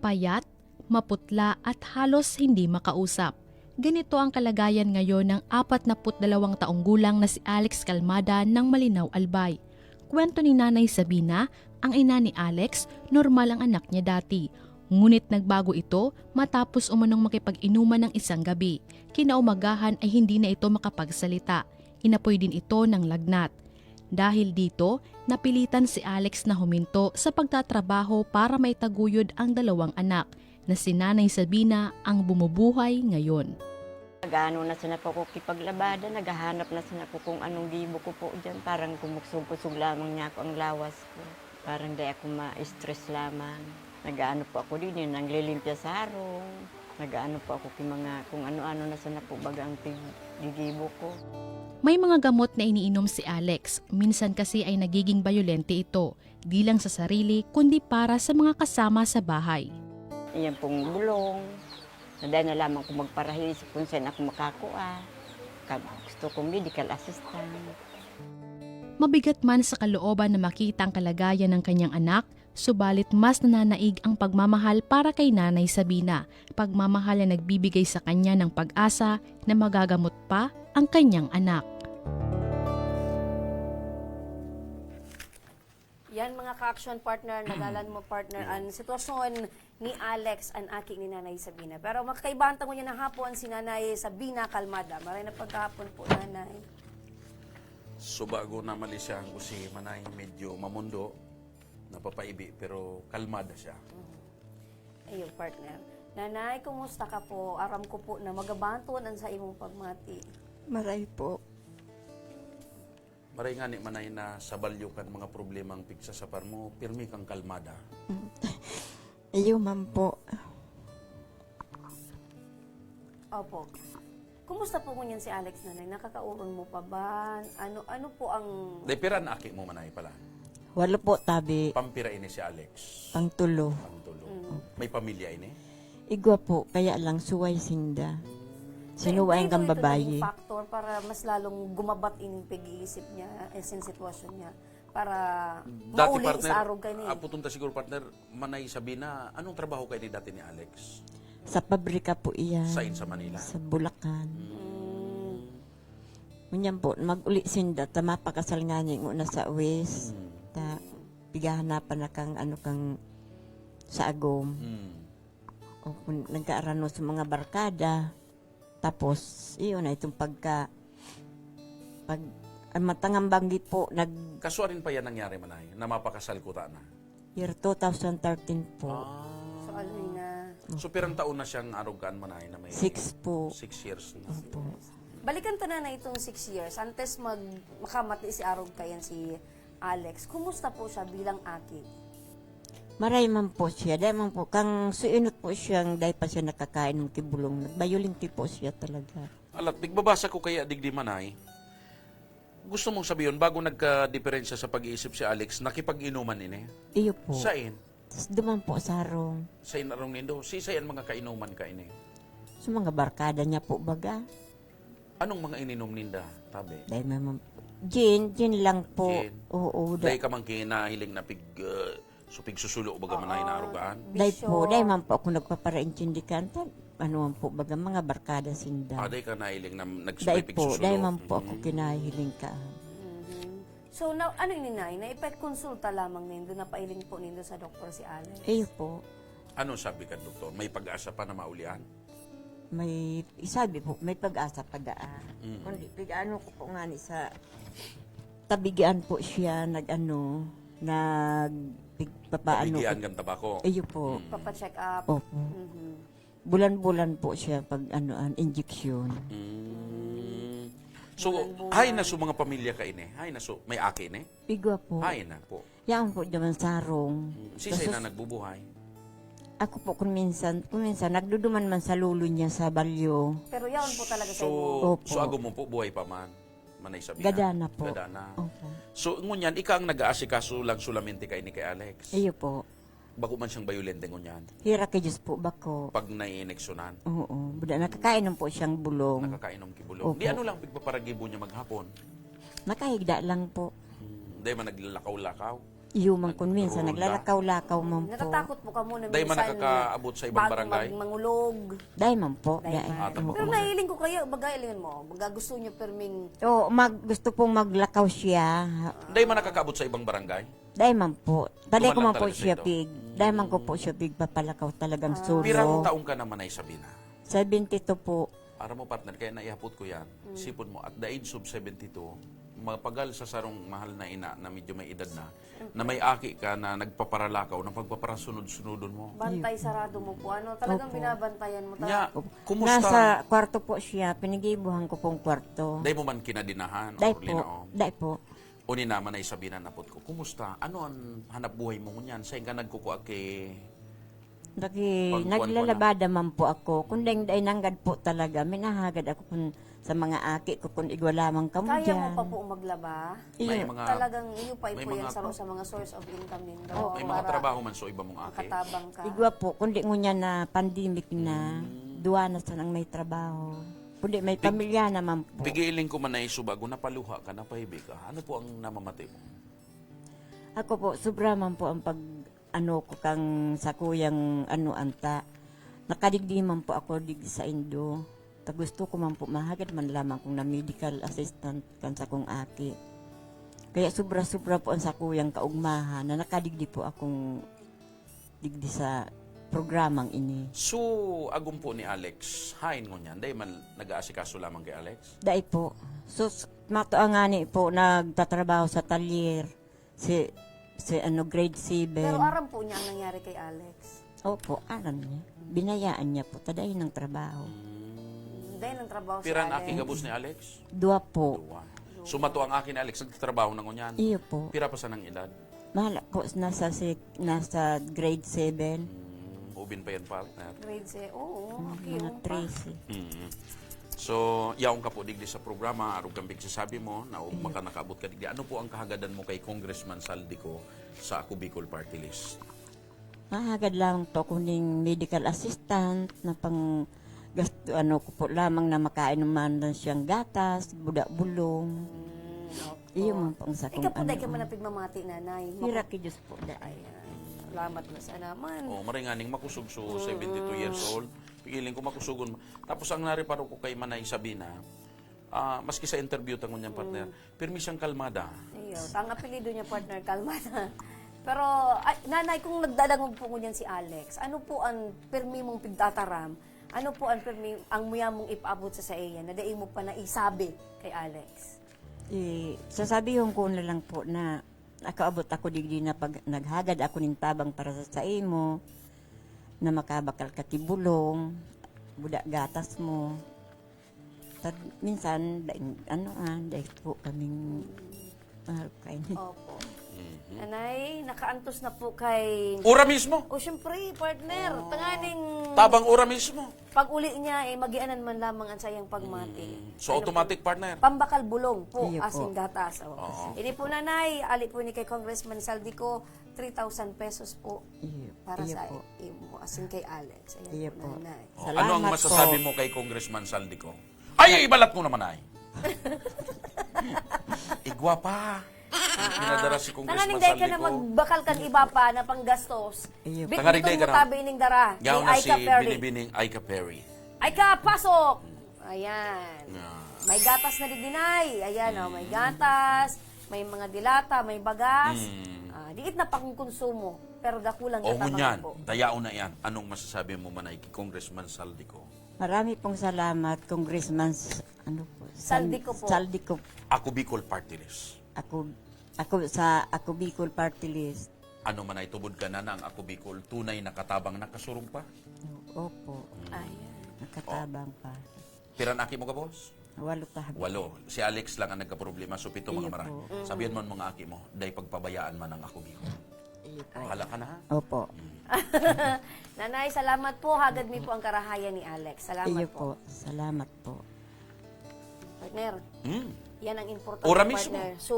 Payat, maputla at halos hindi makausap. Ganito ang kalagayan ngayon ng apat na put dalawang taong gulang na si Alex Calmada ng Malinaw, Albay. Kwento ni Nanay Sabina, ang ina ni Alex, normal ang anak niya dati. Ngunit nagbago ito matapos umanong makipag-inuman ng isang gabi. Kinaumagahan ay hindi na ito makapagsalita. Inapoy din ito ng lagnat. Dahil dito, napilitan si Alex na huminto sa pagtatrabaho para maitaguyod ang dalawang anak, na si Nanay Sabina ang bumubuhay ngayon. Nag-ano na sana po ako kipaglabada, naghahanap na sana ako kung anong gibo ko po dyan. Parang kumusog-kusog lamang niya ako ang lawas ko. Parang di ako ma-stress lamang. Nag-ano po ako din, yun, nanglilimpya sa harong. Nag-ano po ako ki mga kung ano-ano na sana po baga ang pig- gigibo ko. May mga gamot na iniinom si Alex. Minsan kasi ay nagiging bayolente ito, di lang sa sarili, kundi para sa mga kasama sa bahay. Iyan pong bulong, na dahil na lamang kung magparahisip kung saan ako makakua. Ka- Gusto kong medical assistant. Mabigat man sa kalooban na makita ang kalagayan ng kanyang anak, subalit mas nananaig ang pagmamahal para kay Nanay Sabina, pagmamahal na nagbibigay sa kanya ng pag-asa na magagamot pa ang kanyang anak. Yan, mga ka-action partner, nagalan mo, partner, ang sitwasyon ni Alex, ang aki ni Nanay Sabina. Pero makakaibahan tango niya na hapon si Nanay Sabina Calmada. Maray na pagkahapon po, Nanay. So bago na mali siya, ang si Manay medyo mamundo, napapaibi, pero kalmada siya. Ayun, partner. Nanay, kumusta ka po? Aram ko po na magabanton ang sa imong pagmati. Maray po. Maray nga ni Manay na sa balyo kan mga problemang pigsasapar mo, pirmi kang kalmada. Iyo man po. Opo. Kumusta po ngunyan si Alex, Nanay? Nakakauron mo pa ba? Ano ano po ang... Dahil pira na aki mo, Manay, pala? Walo po tabi. Pampira ini si Alex? Pangtulo. Pangtulo. May pamilya ini? Igwa po, kaya lang suway sinda. Sinuway ang ito, ito naging babayi. Factor para mas lalong gumabat ining pag-iisip niya, eh, sin sitwasyon niya, para Dati, mauli partner, sa arog kaini. Aputon ta siguro, partner, manay sabi na, anong trabaho kaini dati ni Alex? Sa pabrika po iyan. Sain, sa Manila? Sa Bulacan. Mm. Ngunyan po, mag-uli sinda, ta mapakasal nga niya nguna sa West. Mm. Ta, pighahanapan na kang, ano, kang sa agom. Mm. O kung nagkaarano sa mga barkada. Tapos, iyon na itong pagka, pag, ang matangambanggi po, nag- Kaso arin pa yan nangyari, manay, na mapakasal ko ta na? Year two thousand thirteen po. Ah. So, aloy na. So, pirang taon na siyang arog kaan, manay, na may Six po. Six years na. Opo. Balikan ta na na itong six years. Antes mag-, makamati si arog kayan si Alex, kumusta po siya bilang aki? Maray man po siya. Dai man po, kang suinot po siyang dai pa siya nakakain ng kibolong. Nagbayolente po siya talaga. Alat, nagbabasa ko kaya digdi, manay. Gusto mong sabihin, bago nagka-diferensya sa pag-iisip si Alex, nakipag-inuman ini? Iyo po. Sain? Tas duman po sa harong. Sain arong nindo? Si sayan mga kainuman ka ini? Sa mga barkada niya po, baga. Anong mga ininom ninda, tabi? Dai man, gin, gin lang po. Gin? Oo, da- Dai ka man kinahiling na pig, uh, supig susulo, baga man na inarugaan? Dai po, bisyo. Dai man po ako nagpaparaintindi kan, ta-, ano man po, baga mga barkada sinda. Ah, dai ka nahiling na Dai nagsupig po, susulo? Dai man po ako Mm. kinahiling ka. Mhm. So, na, ano ini, Nay? Naipagkonsulta lamang nindo, napailing po nindo sa doktor si Alex? Iyo po. Ano sabi ka, doktor? May pag-asa pa na maulian? May, isabi po, may pag-asa pa daan. Mm. Kundi, pig-ano ko po nga ni sa tabigian po siya, nag-ano, nag-, pig-, papaano Tabigian po. Kan tabako? Iyo po. Mm. Papacheck up. Opo. Mhm. Bulan-bulan po siya pag ano, an injection. Mm. So, Bulan-bulan. Hay na so mga pamilya ka ini? Hay na so, may aki ini? Igwa po. Hay na po. Yaon po dyan sa harong. Mm. Si Sasa na nagbubuhay? Ako po, kung minsan, kung minsan, nagduduman man sa lolo niya sa balyo. Pero yaon po talaga sa So, imo? Opo. So, ago mo po, buhay pa man? Manay sabihan? Gadana po. Gadana. Opo. So, ngunyan, ika ang nag-aasikaso lang solamente kay ni kay Alex? Iyo po. Bako man siyang bayolente ngunyan? Hira kay Diyos po, bako. Pag naiineksonan? Oo. Buda, nakakainom po siyang bulong. Nakakainom ki bulong. Opo. Di ano lang pigpaparagibo niya maghapon? Nakahigda lang po. Hmm, di man naglalakaw-lakaw? Iyo man kun minsan, Nagro-ronda? Naglalakaw-lakaw man po. Natatakot po ka muna Di man minsan nakakaabot sa ibang bago barangay? Mag-, mangulog. Di man po, Di di. Man. Ah, tapos Pero po. Nahiling ko kayo, baga, ilingan mo, baga gusto niyo perming Oo, mag-, gusto pong maglakaw siya. Di man nakakaabot sa ibang barangay? Dai man po. Tali Duman ko lang man po talaga sa siya ito? Pig. Dai man ko po siya pig papalakaw talagang Ah. Solo. Pirang taong ka naman ay, Sabina? Seventy-two po. Aram mo, partner, kaya naihapot ko yan. Mm. Isipon mo, at the age of seventy-two, mapagal sa sarong mahal na ina na medyo may edad na, Siyempre. Na may aki ka na nagpaparalakaw, na pagpaparasunod-sunodon mo. Bantay sarado mo po, ano? Talagang Opo. Binabantayan mo Nya, talaga. Opo. Kumusta? Nasa kwarto po siya, pinigibuhan ko pong kwarto. Dai mo man kinadinahan Dai or po. Linaom? Dai po. O ni naman ay sabi na napot ko, "Kumusta? Ano ang hanap buhay mo ngunyan? Sain ka nagkukua ki Lagi, pagkuan-kuan na?" Naglalabada man po ako. Kung deng dai nanggad po talaga, minahagad ako kun, sa mga aki ko, kung igwa lamang kamo Kaya mo dyan. Pa po maglaba? Iyo. May mga, Talagang iyo pa may po yan mga sa, sa mga source of income nindo. Oo. May mga Para trabaho man so iba mong aki? Makatabang ka. Igwa po, kundi ngunyan na pandemic na, Hmm. duwa na sanang may trabaho. Kundi may Pig-, pamilya naman po. Pigiling ko man na isubago, napaluha ka, napahibi ka. Ano po ang namamati mo? Ako po, sobra man po ang pag, ano ko, kang sakuyang, ano, anta. Nakadigdi man po ako digdi saindo. Ta gusto ko man po mahagad man lamang kong na medical assistant kan sakong aki. Kaya sobra-sobra po ang sakuyang kaugmahan na nakadigdi po akong digdi sa programang ini. So, agom po ni Alex, hain ngunyan? Dai man nag-aasikaso lamang kay Alex? Dai po. So, s-, mato ang ani po, nagtatrabaho sa talyer. Si, si ano, grade seven. Pero aram po niya ang nangyari kay Alex? Opo, aram niya. Binayaan niya po, ta dai nang trabaho. Hmm. Dai nang trabaho si Pira ang Alex? Aki gabos ni Alex? Dua po. Dua. So, mato ang aki ni Alex, nagtatrabaho na ngunyan? Iyo po. Pira pa sanang edad? Mahala po, nasa si-, nasa grade seven. Hmm, ubin pa yan, partner. Grade se-, oo, Mm, okay, mga oh, pa. Trece. Mm. So, yaon ka po digdi sa programa, arog kang pigsasabi mo, na Iyo. Maka nakaabot ka digdi. Ano po ang kahagadan mo kay Congressman Zaldy Co sa Ako Bicol Party List? Mahagad lang po ako ning medical assistant na pang Gasto, ano ko po lamang na makainom man lang siyang gatas, buda-bulong. Mm, opo. Iyo man po ang sakong Ikaw po, dai ano, ka man ah. Napigmamati, Nanay. Hira Maku- ki Diyos po, dai. Ayan. Salamat na sa naman. Oh, maray nga ning makusog, so, Mm. seventy-two years old. Pigiling ko makusugon. Tapos ang nareparo ko kay Manay Sabina, ah, maski sa interview ta ngunyan, partner, Mm. pirmi siyang kalmada. Iyo, ang apelyido niya, partner, kalmada. Pero, ay, Nanay, kung nagdadangog po ngunyan si Alex, ano po ang pirmi mong pigtataram? Ano po ang pirmi, ang muya mong ipaabot sa saiya na dai mo pa naisabi kay Alex? Eh, sasabihon ko na lang po na nakaabot ako digdi na pag naghagad ako nin tabang para sa saimo, na makabakal ka ki bulong, buda gatas mo. Tad-, minsan, daing, ano, ah, dai po kaming mahal kayo. Opo. Mhm. Nanay, nakaantos na po kay Ura mismo? O, syempre, partner. Oh. Tanganing Tabang ura mismo? Pag-uli niya, eh, magianan man lamang ang sayang pagmati. Mm. So, Ano automatic, po? Partner? Pambakal bulong po, Iyo po. Asin gatas. Oh. Oo. Hindi po, Nanay, ali po ni kay Congressman Zaldy Co, three thousand pesos po Iyo, para iyo sa po. Imo, asin kay Alex. Ayan Iyo po, po. Nanay. Oh, ano ang Salamat masasabi po. Mo kay Congressman Zaldy Co? Ay, ibalat mo naman, ay. Igwa pa. Pinadara si Congressman Tanganing dai ka Zaldy na Co. Magbakal kan iba pa na panggastos. Iyo. Bit-, Tanganing dai bitong ka na. Mo tabi ning dara. Yaw Ni na Aika si Perry. Binibining Aika Perry. Aika, pasok! Ayan. Yeah. May gatas na digdi, Nay. Ayan, oh, may Mm. gatas, may mga dilata, may bagas. Mm. Ah, diit na pangkonsumo, pero dakulang Oh, katabang ngunyan, po. Tayaon na yan. Anong masasabi mo, Manay, kay Congressman Zaldy Co? Marami pong salamat, Congressman S-, ano po, San-, Zaldy Co po. Zaldy Co. Ako Bicol Party List. Ako, ako sa Ako Bicol Party List. Ano man ay tubod ka na, na ang Ako Bicol, tunay na katabang nakasurong pa? Opo. Mm. Ayan. Nakatabang pa. Pira na aki mo ka, boss? Walo ka, Habib. Walo. Si Alex lang ang nagkaproblema, so pito mga Iyo mara. Po. Mm. Sabihan mo ang mga aki mo, dai pagpabayaan man ang Ako Bicol. Iyo po. Bahala ka na, ha? Opo. Mm. Nanay, salamat po. Hagad mi po ang karahayan ni Alex. Salamat Iyo po. Po. Salamat po. Partner, Hmm. yan ang importante, Ora mismo. Partner. So,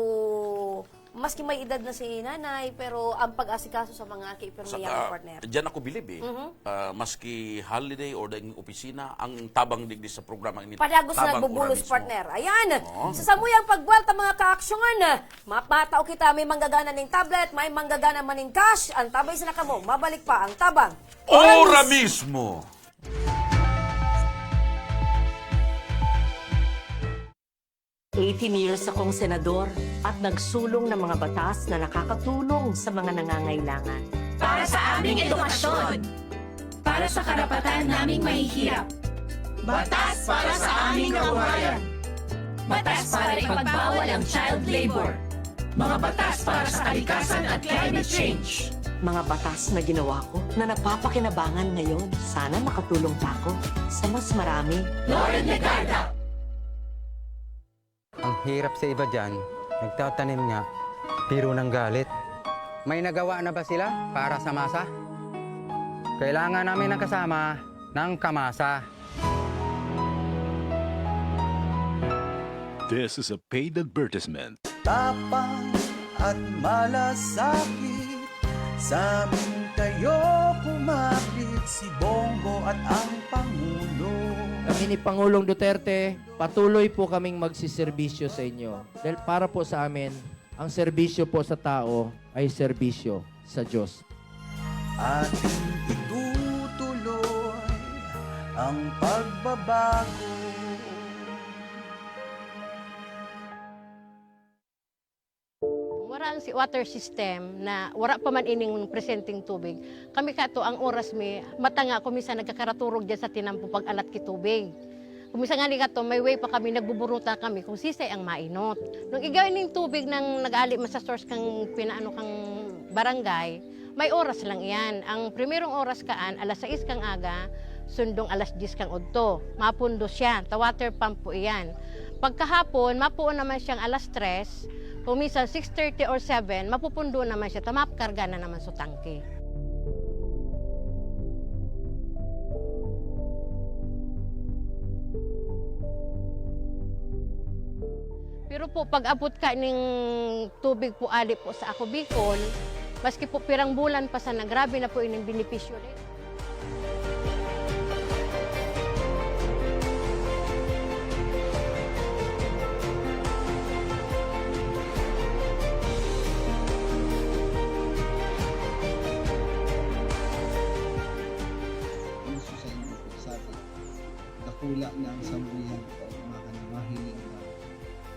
maski may edad na si nanay, pero ang pag-asikaso sa mga aki, pero Saka, yan, partner. Diyan ako bilib eh. Mhm. Ah, maski holiday or daing opisina, ang tabang digdi sa programa ini, Padagos tabang nagbubulos, ora mismo. Partner. Ayan. Oo. Sa samuyang pagbuwelta, mga kaaksyon, Mapatao kita, may manggagana ning tablet, may manggagana man ning cash, antabay sana kamo, mabalik pa ang Tabang Ora Oras. Mismo! Eighteen years akong senador at nagsulong ng mga batas na nakakatulong sa mga nangangailangan. Para sa aming edukasyon. Para sa karapatan naming mahihirap. Batas para sa aming kabuhayan. Batas para ipagbawal ang child labor. Mga batas para sa kalikasan at climate change. Mga batas na ginawa ko na napapakinabangan ngayon. Sana makatulong pa ako sa mas marami. Loren Legarda. Ang hirap sa iba diyan, nagtatanim nga, pero ng galit. May nagawa na ba sila para sa masa? Kailangan namin ng kasama ng kamasa. This is a paid advertisement. Tapang at malasakit, sa amin kayo kumapit, si Bongo at ang Pangulo. Kami ni Pangulong Duterte, patuloy po kaming magsiserbisyo sa inyo. Dahil para po sa amin, ang serbisyo po sa tao ay serbisyo sa Diyos. Ating itutuloy ang pagbabago. Wara ang si water system na wara pa man ining presenteng tubig. Kami kato, ang oras mi, matanga ko, minsan nagkakaraturog dyan sa tinampo pag-alat ki tubig. Kung minsan nga ni kato, may way pa kami, nagbuburutan kami kung sisay ang mainot. Nung igay ning tubig nang nag-ali man sa source kang pinaano kang barangay, may oras lang iyan. Ang primerong oras kaan, alas sais kang aga, sundong alas diyes kang udto. Mapundo siya, ta water pump po iyan. Pagkahapon, mapuon naman siyang alas tres, kung minsan six thirty or seven, mapupundo naman siya, ta makarga na naman sa tangke. Pero po, pag-abot ka ning tubig po, ali po sa Ako Bicol, maski po pirang bulan pa sana, grabe na po ining benepisyo din.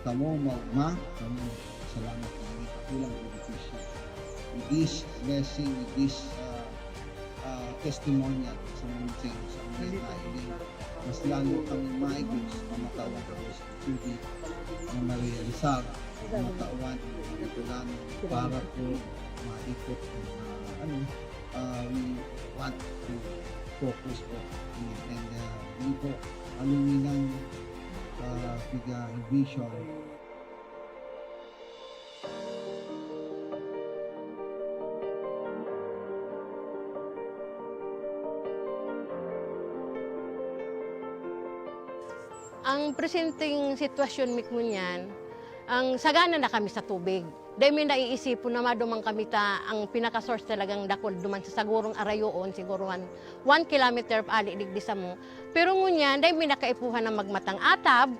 Kamo, maogma, kamo, salamat na naging kakulang benepisyo. With this blessing, with this, ah, ah, testimonial sa mga sa mga na ini, mas lalo kami maigot sa mga tao na sa tubig na marealisar, matawan, mga kailangan para po maikot ang, ah, ano, ah, we want to focus po. And, ah, yun po, aluminan, ah, piga vision. Ang presenteng sitwasyon mi ngunyan, ang sagana na kami sa tubig. Dai mi naiisipon na maduman kami ta ang pinaka-source talagang dakul duman sa sagurong arayoon, siguro one, one kilometer ali digdi samo. Pero ngunyan, dai mi na kaipuhan na magmatang atab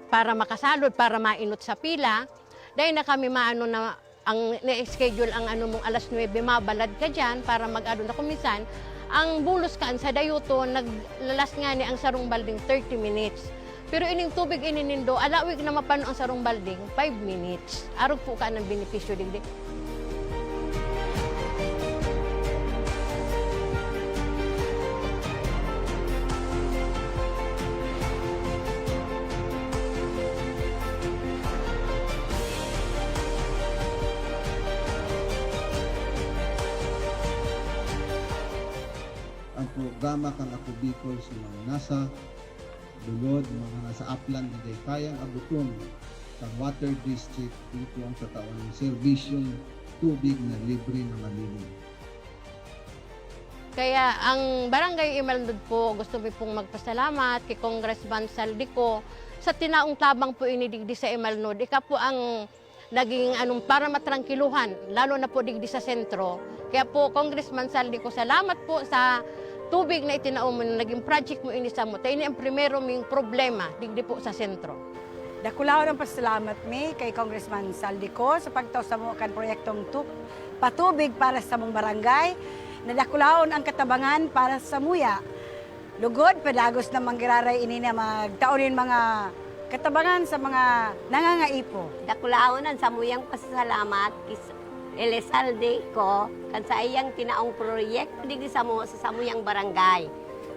para makasalod, para mainot sa pila. Dai na kami maano na ang na-schedule ang ano mong alas nuebe, mabalad ka diyan para mag-ano na. Kung minsan, ang bulos kaan sa dayoton, naglalas ngani ang sarong balding thirty minutes. Pero ining tubig ini nindo, alawig na mapano ang sarong balding, five minutes. Arog po ka ng benepisyo digdi. Ang programa kan Ako Bicol sa mga nasa lulod, mga nasa aplan na dai kayang abuton kan water district, ito ang tatawan ng serbisyong tubig na libre na malinis. Kaya ang Barangay Imalnod po, gusto mi pong magpasalamat kay Congressman Saldico sa tinaong tabang po ini digdi sa Imalnod. Ika po ang naging anong para matrangkiluhan, lalo na po digdi sa sentro. Kaya po, Congressman Saldico, salamat po sa tubig na itinao mo na naging project mo ini samo. Ta ini ang primero ming problema digdi po sa sentro. Dakulaon ang pasalamat mi kay Congressman Saldico sa pagtao samo kan proyektong tu-, patubig para sa samong barangay, na dakulaon ang katabangan para samuya. Lugod, padagos na manggiraray ini na magtao nin mga katabangan sa mga nangangaipo. Dakulaon ang samuyang pasasalamat kis Elizalde ko kan sa iyang tinaong proyekto digdi samo sa samuyang barangay.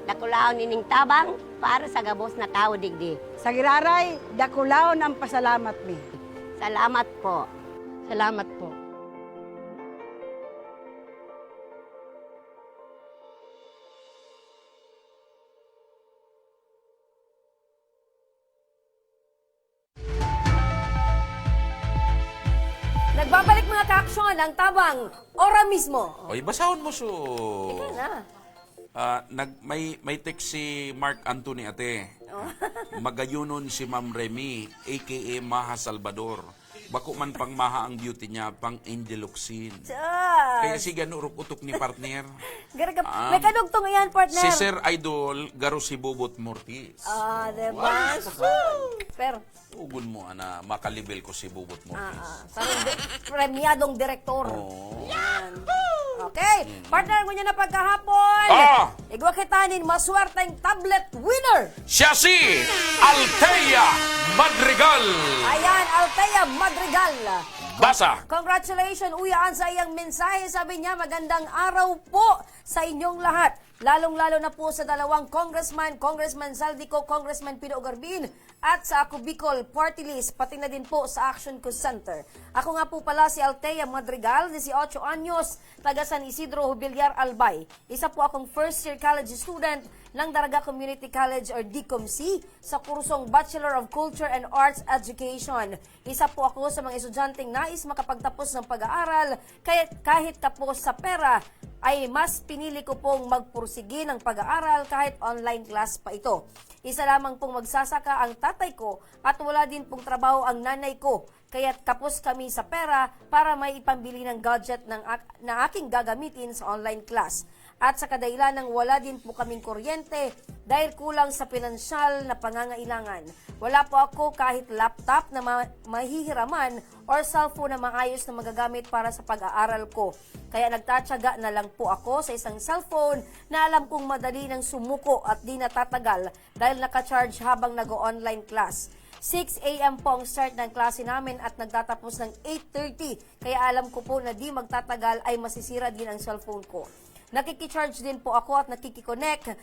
Dakulaon ining tabang para sa gabos na tawo digdi. Sa giraray, dakulaon ang pasalamat mi. Salamat po. Salamat po. Nagbabalik, mga ka-aksyon, ang tabang ora mismo. Oy, basahon mo su- Ikaw na. Ah, nag-, may, may text si Mark Anthony, ate. Oh. Magayonon si Ma'am Remy, A K A Maha Salvador. Bako man pang maha ang beauty niya, pang Angel Locsin. Chas! Kaya sige, ano, ruk-, utok ni partner? Garagap-, Ah, may kadugtong iyan, partner. Si Sir Idol, garo si Bobot Mortis. Ah, diba? Wow. Super. Ugon mo, ana, makalibel ko si Bobot Mortis. Ah, ah. Sarong di-, premyadong direktor. Oo. Yan. Okay. Mm. Partner, ngunyan na pagkahapon. Ah! Igwa kita nin maswerteng tablet winner. Siya si Althea Madrigal. Ayan, Althea Madrigal. Basa. Congratulations, Uya An, sa iyang mensahe. Sabi niya, "Magandang araw po sa inyong lahat. Lalong-lalo na po sa dalawang congressman, Congressman Zaldy Co, Congressman Pino Garbin, at sa Ako Bicol Party List, pati na din po sa Action Co Center. Ako nga po pala si Althea Madrigal, dieciocho anyos, taga San Isidro, Jubilar, Albay. Isa po akong first year college student ng Daraga Community College or DCOMC sa kursong Bachelor of Culture and Arts Education. Isa po ako sa mga estudyanteng nais makapagtapos ng pag-aaral, kaya kahit kapos sa pera, ay mas pinili ko pong magpursige ng pag-aaral kahit online class pa ito. Isa lamang pong magsasaka ang tatay ko at wala din pong trabaho ang nanay ko. Kaya't kapos kami sa pera para may ipambili ng gadget ng ak-, na aking gagamitin sa online class. At sa kadahilanang wala din po kaming kuryente dahil kulang sa pinansyal na pangangailangan. Wala po ako kahit laptop na ma-, mahihiraman or cellphone na maayos na magagamit para sa pag-aaral ko. Kaya nagtatyaga na lang po ako sa isang cellphone na alam kong madali nang sumuko at di natatagal dahil naka-charge habang nag-o-online class. Six a m po ang start ng klase namin at nagtatapos ng eight thirty. Kaya alam ko po na di magtatagal ay masisira din ang cellphone ko. Nakikicharge din po ako at nakikiconnect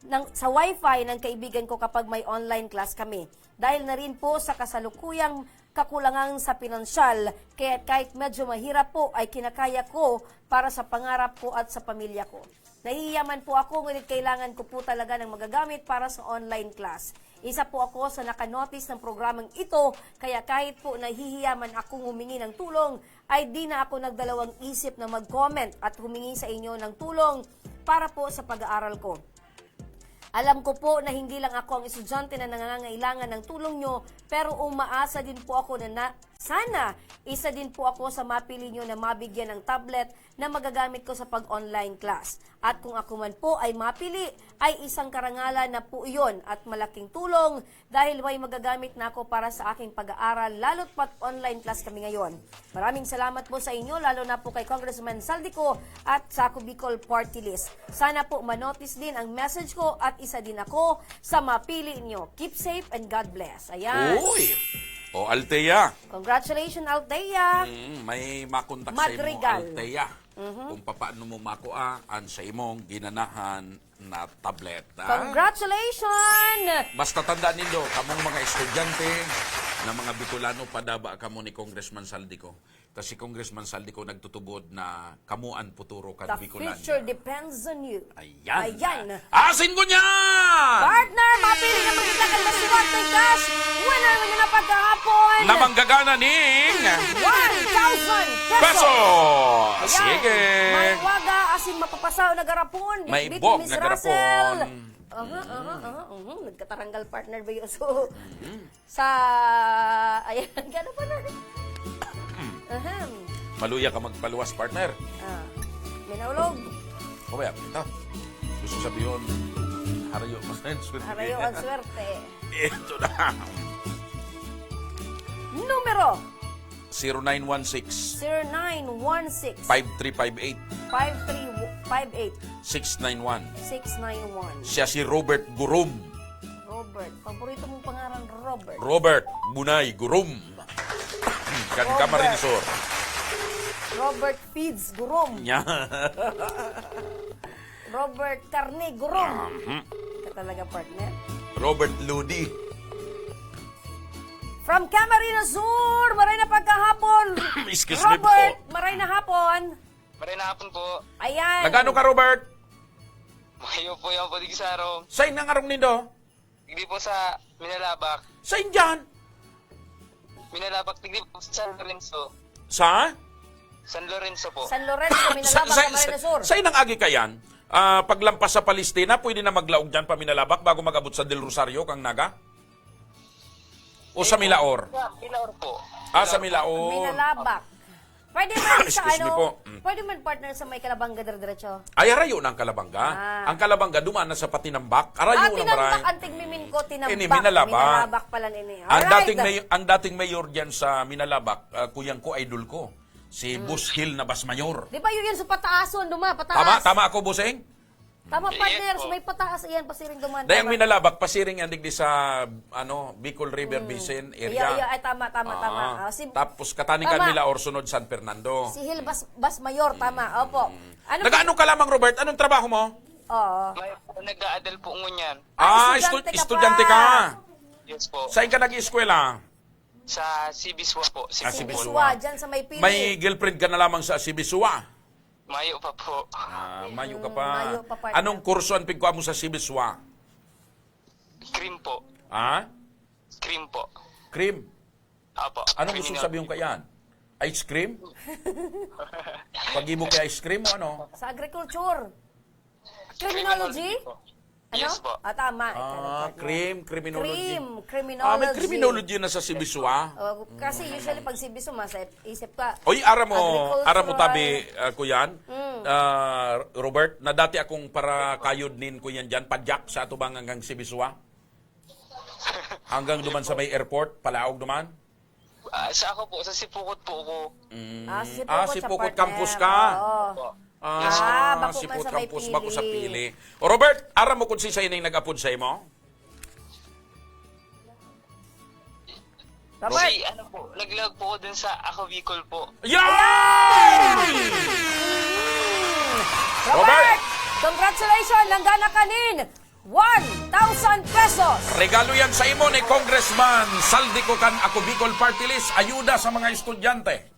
ng, sa wifi ng kaibigan ko kapag may online class kami. Dahil na rin po sa kasalukuyang kakulangan sa pinansyal, kaya kahit medyo mahirap po ay kinakaya ko para sa pangarap ko at sa pamilya ko. Nahihiya man po ako, ngunit kailangan ko po talaga ng magagamit para sa online class. Isa po ako sa nakanotice ng programang ito, kaya kahit po nahihiya man akong humingi ng tulong, ay di na ako nagdalawang isip na mag-comment at humingi sa inyo ng tulong para po sa pag-aaral ko. Alam ko po na hindi lang ako ang estudyante na nangangailangan ng tulong nyo, pero umaasa din po ako na, na sana isa din po ako sa mapili nyo na mabigyan ng tablet na magagamit ko sa pag-online class. At kung ako man po ay mapili, ay isang karangalan na po iyon at malaking tulong dahil may magagamit na ako para sa aking pag-aaral, lalo't pag-online class kami ngayon. Maraming salamat po sa inyo, lalo na po kay Congressman Saldico at sa Ako Bicol Party List. Sana po manotice din ang message ko at isa din ako sa mapili nyo. Keep safe and God bless. Ayan. Uy! O, Althea. Congratulations, Althea. Mm, may makontak sa imo, Madrigal. Althea. Mhm. Kung papaano mo makua an sa imong ginanahan na tablet, ha? Congratulations! Basta tanda nindo, kamong mga estudyante na mga Bicolano, padaba kamo ni Congressman Saldico. Ta si Congressman Saldico nagtutubod na kamo an futuro kan The Bicolandia. Future depends on you. Ayan. Ayan. Asin ko niyan! Partner, mapili na magkita kan maswerte cash winner na pagkahapon. Na manggagana ning one thousand pesos. Pesos! Ayan. Sige. May waga, asin mapapasaw na garapon. May bitbit ni bog Miss na garapon. Russell. Aha, aha, aha, mhm. Nagkataranggal partner ba yun? So, mhm. Sa, ayan, gano'n pa na. Ahem. Maluya ka magpaluwas, partner. Ah, may naulog. O kaya, ito. Gusto sabihin, harayo pa sa swerte. Harayo ang swerte. Ito na. Numero. Zero nine one six. Zero nine one six. Five three five eight. Five three five eight. Six nine one. Six nine one. Siya si Robert Gurum. Robert. Paborito mong pangaran, Robert. Robert Bunay Gurum. Kan Robert. Camarines Sur. Robert Feeds Gurum. Nya. Robert Carne Gurum. Mhm. Ka talaga, partner. Robert Ludi. From Camarines Sur, maray na pagkahapon. Excuse me po. Robert, maray na hapon. Maray na hapon po. Ayan. Nagano ka, Robert? Mayo po yan po, Digsaro. Sain ang arong nindo? Hindi po sa Minalabak. Sain dyan? Minalabak, hindi po sa San Lorenzo. Sa? San Lorenzo po. San Lorenzo, Minalabak, sa, sa, Camarines Sur. Sain ang agi kayan? Ah, paglampas sa Palestina, pwede na maglaog dyan pa Minalabak bago mag-abot sa Del Rosario, kang Naga? O sa Milaor? Sa Milaor po. Ah, sa Milaor. Minalabak. Pwede man sa Excuse me ano, po. Mm. Pwede man partner sa may Calabanga dire-diretso. Ay, arayo na ang Calabanga. Ah. Ang Calabanga, dumaan na sa Patinambak. Arayo Ah, na Tinambak maray. Ang tigmimin ko, Tinambak. Ini, Minalabak. Minalabak pala nini. Ang Alright. dating may-, ang dating mayor diyan sa Minalabak, ah, kuyang ko, idol ko. Si Hmm. Boss Hil Nabas Mayor. Di ba yun yan sa pataason, duma, pataas? Tama, tama ako, Bossing? Tama, Yes partners, po. May pataas iyan, pasiring duman. Dahil ang Tama. Minalabak, pasiring yan digdi sa, ano, Bicol River Mm. Basin area. Iya, iya, ay, tama, tama, tama. Ah, Ah, si, tapos kataning kan tama. Milaor, sunod San Fernando. Si Hil Bas, Bas Mayor, tama, Mm. opo. Ano Nag-ano ka lamang, Robert? Anong trabaho mo? Oo. May, nag-aadal po ngunyan. Ah, Ah, estu-, estudyante ka estudyante pa. ka. Yes po. Saan ka nag-eskwela? Sa Sibiswa po. Ah, Sibiswa. Sibiswa, dyan sa may Pili. May girlfriend ka na lamang sa Sibiswa? Mayo pa po. Ah, mayo ka Mm, pa. mayo pa, partner. Anong kurso ang pigkuha mo sa Sibiswa? Cream po. Ha? Cream po. Cream? Apo. Anong gusto Criminology sabihin po. Kayan? Ice cream? Pag-ibo kay ice cream o ano? Sa agriculture. Criminology? Criminology po. Ano? Yes po. Ah, tama. Ikaw na, Ah, partner. Cream, criminology. Cream, Ah, may criminology. criminology na sa Sibiswa. Oh, kasi usually pag Sibiswa, mas Isip ka, Oy, aram mo, agricultural. aram mo tabi, ah, kuyan? Mm. Ah, Robert, na dati akong parakayod nin kuyan dyan, padyak sa atubangan kang Sibiswa. Hanggang duman sa may airport, palaog duman. Ah, sa ako po, sa Sipukot po ako. Mm. Ah, Sipukot Ah, siya, Sipukot partner. campus ka. Oo. Opo. Ah, Yes, Ah, bako man Sipukot sa may campus, bako sa Pili. Pili. O, Robert, aram mo kung si Saining nag-apod sa imo? Robert! Si ano po, nag-log po ako dun sa Ako Bicol po. Yan! Robert! Robert! Congratulations! Nanggana ka nin one thousand pesos! Regalo yan sa imo ni Congressman Saldico kan Ako Bicol Party List, ayuda sa mga estudyante.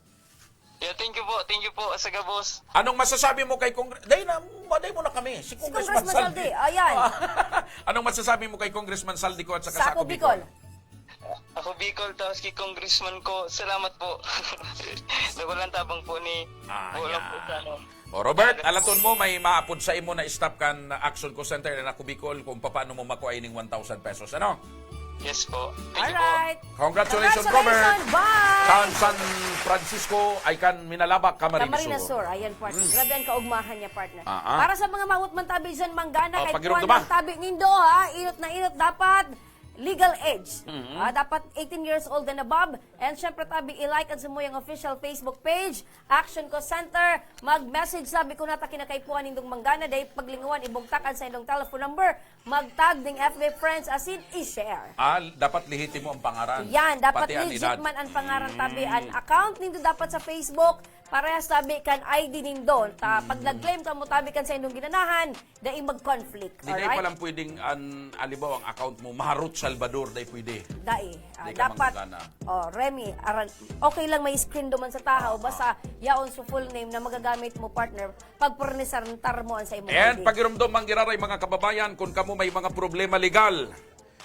Yeah, thank you po. Thank you po, Sagabos. Anong masasabi mo kay Congre-, dahil na, maday mo na kami. Si Congressman Saldi. Congressman Saldi, ayan. Anong masasabi mo kay Congressman Saldico at saka sa Ako Bicol? Ako Bicol, tapos kay Congressman ko, salamat po. Nawalan tabang po ni Ayan. Bulang po sa ano. O, Robert, alaton mo, may maapod sa imo na staff kan Action Call Center na Ako Bicol kung paano mo makuha ining one thousand pesos, ano? Yes po. Thank you po. Alright. Congratulations, Robert. Congratulations, bye! Kan San Francisco ay kan Minalabac, Camarines Camarines Sur. Sur. Ayan, partner. Mm. Grabe ang kaugmahan niya, partner. Ah, ah. Para sa mga maabot man tabi dyan, manggana, Oh, kay pagiramdam Juan, ba? Magtabi nindo, ha? Inot na inot, dapat legal age. Mm-hmm. Ah, dapat eighteen years old and above. And syempre, tabi, i-like ang Sumuyang official Facebook page, Action Call Center. Mag-message, sabi ko na, ta kinakaipuhan nindong manggana, dahil paglingawan, ibugtak ang sa inyong telephone number. Magtag ning F B friends asin i-share. Ah, dapat lehitimo ang pangaran. Yan, dapat Pati ang legit edad. Man ang pangaran, tabi. Mm. Ang account nindo dapat sa Facebook, parehas tabi kan I D nindo. Ta, pag Mm. nag-claim kamo tabi kan sa inyong ginanahan, dai mag-conflict. Di, dai Alright? palang pwedeng, an, halimbawa, ang account mo, Maharot Salvador, dai pwede. Dai. Ah, Di ka dapat, manggagana. Oh, Remy, aran, okay lang may screen duman sa tahaw, Ah, basta yaon sa full name na magagamit mo, partner, pagpresentar mo ang sa imong And I D. Pagiromdom, manggiraray, mga kababayan, kung kamo may mga problema legal,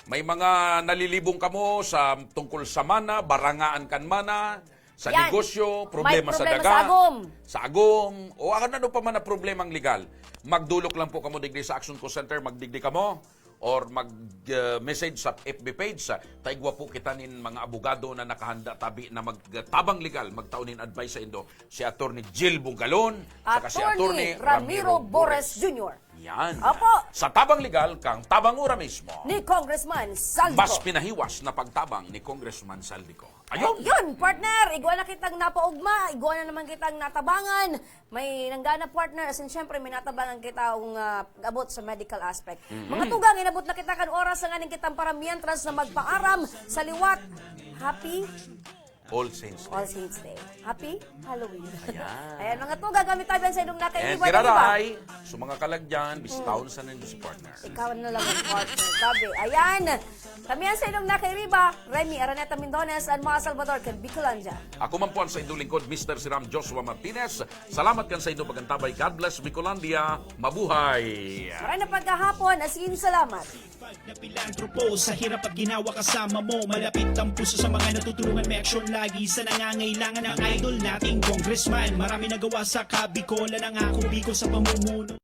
may mga nalilibong kamo sa tungkol sa mana, barangaan kan mana, sa Yan. Negosyo, May problema sa problema daga, sa agom. Sa agom, o ano pa man na problemang legal, magdulok lang po kamo digdi sa Action Call Center, magdigdi kamo, or mag, uh, message sa F B page. Sa, taigwa po kita nin mga abogado na nakahanda tabi na magtabang legal, magtao nin advice sa indo. Si Attorney Jill Bugalon, saka si Attorney Attorney Ramiro Ramiro Bores Bores. Junior. Yan. Opo. Sa tabang legal, kang tabang ura mismo. Ni Congressman Saldico. Mas pinahiwas na pagtabang ni Congressman Saldico. Ayun. Yun, partner. Igwa na kitang napaugma, igwa na naman kitang natabangan. May nanggana, partner. As in, syempre, may natabangan kita ang, ah, abot sa medical aspect. Mm-hmm. Mga tugang, inabot na kita kan oras na nganing kitang para mientras na magpaaram sa liwat. Happy All Saints Day. All Saints Day. Happy Halloween. Ayan. Ayan, mga tugang, kami tabi sa inyong And nakaiba, di ba? Kiraray, sa mga kalagyan, bisitahon sa ninyo si partner. Ikaw na lang ang partner, tabi. Ayan. Kami ang sa inyong nakairiba, Remy Araneta Mindones, and mga Salvador kan Bicolandia. Ako man po ang sa inyong lingkod, Mister Siram Joshua Martinez. Salamat kan sa inyong pag-antabay. God bless Bicolandia. Mabuhay! Maray na pagkahapon, asin salamat. Na pilantropo, sa hirap at ginawa kasama mo. Malapit ang puso sa mga natutulungan, may aksyon lagi sa nangangailangan. Ang idol nating congressman, marami nagawa sa Kabicolan. Ang Ako Bicol sa pamumuno.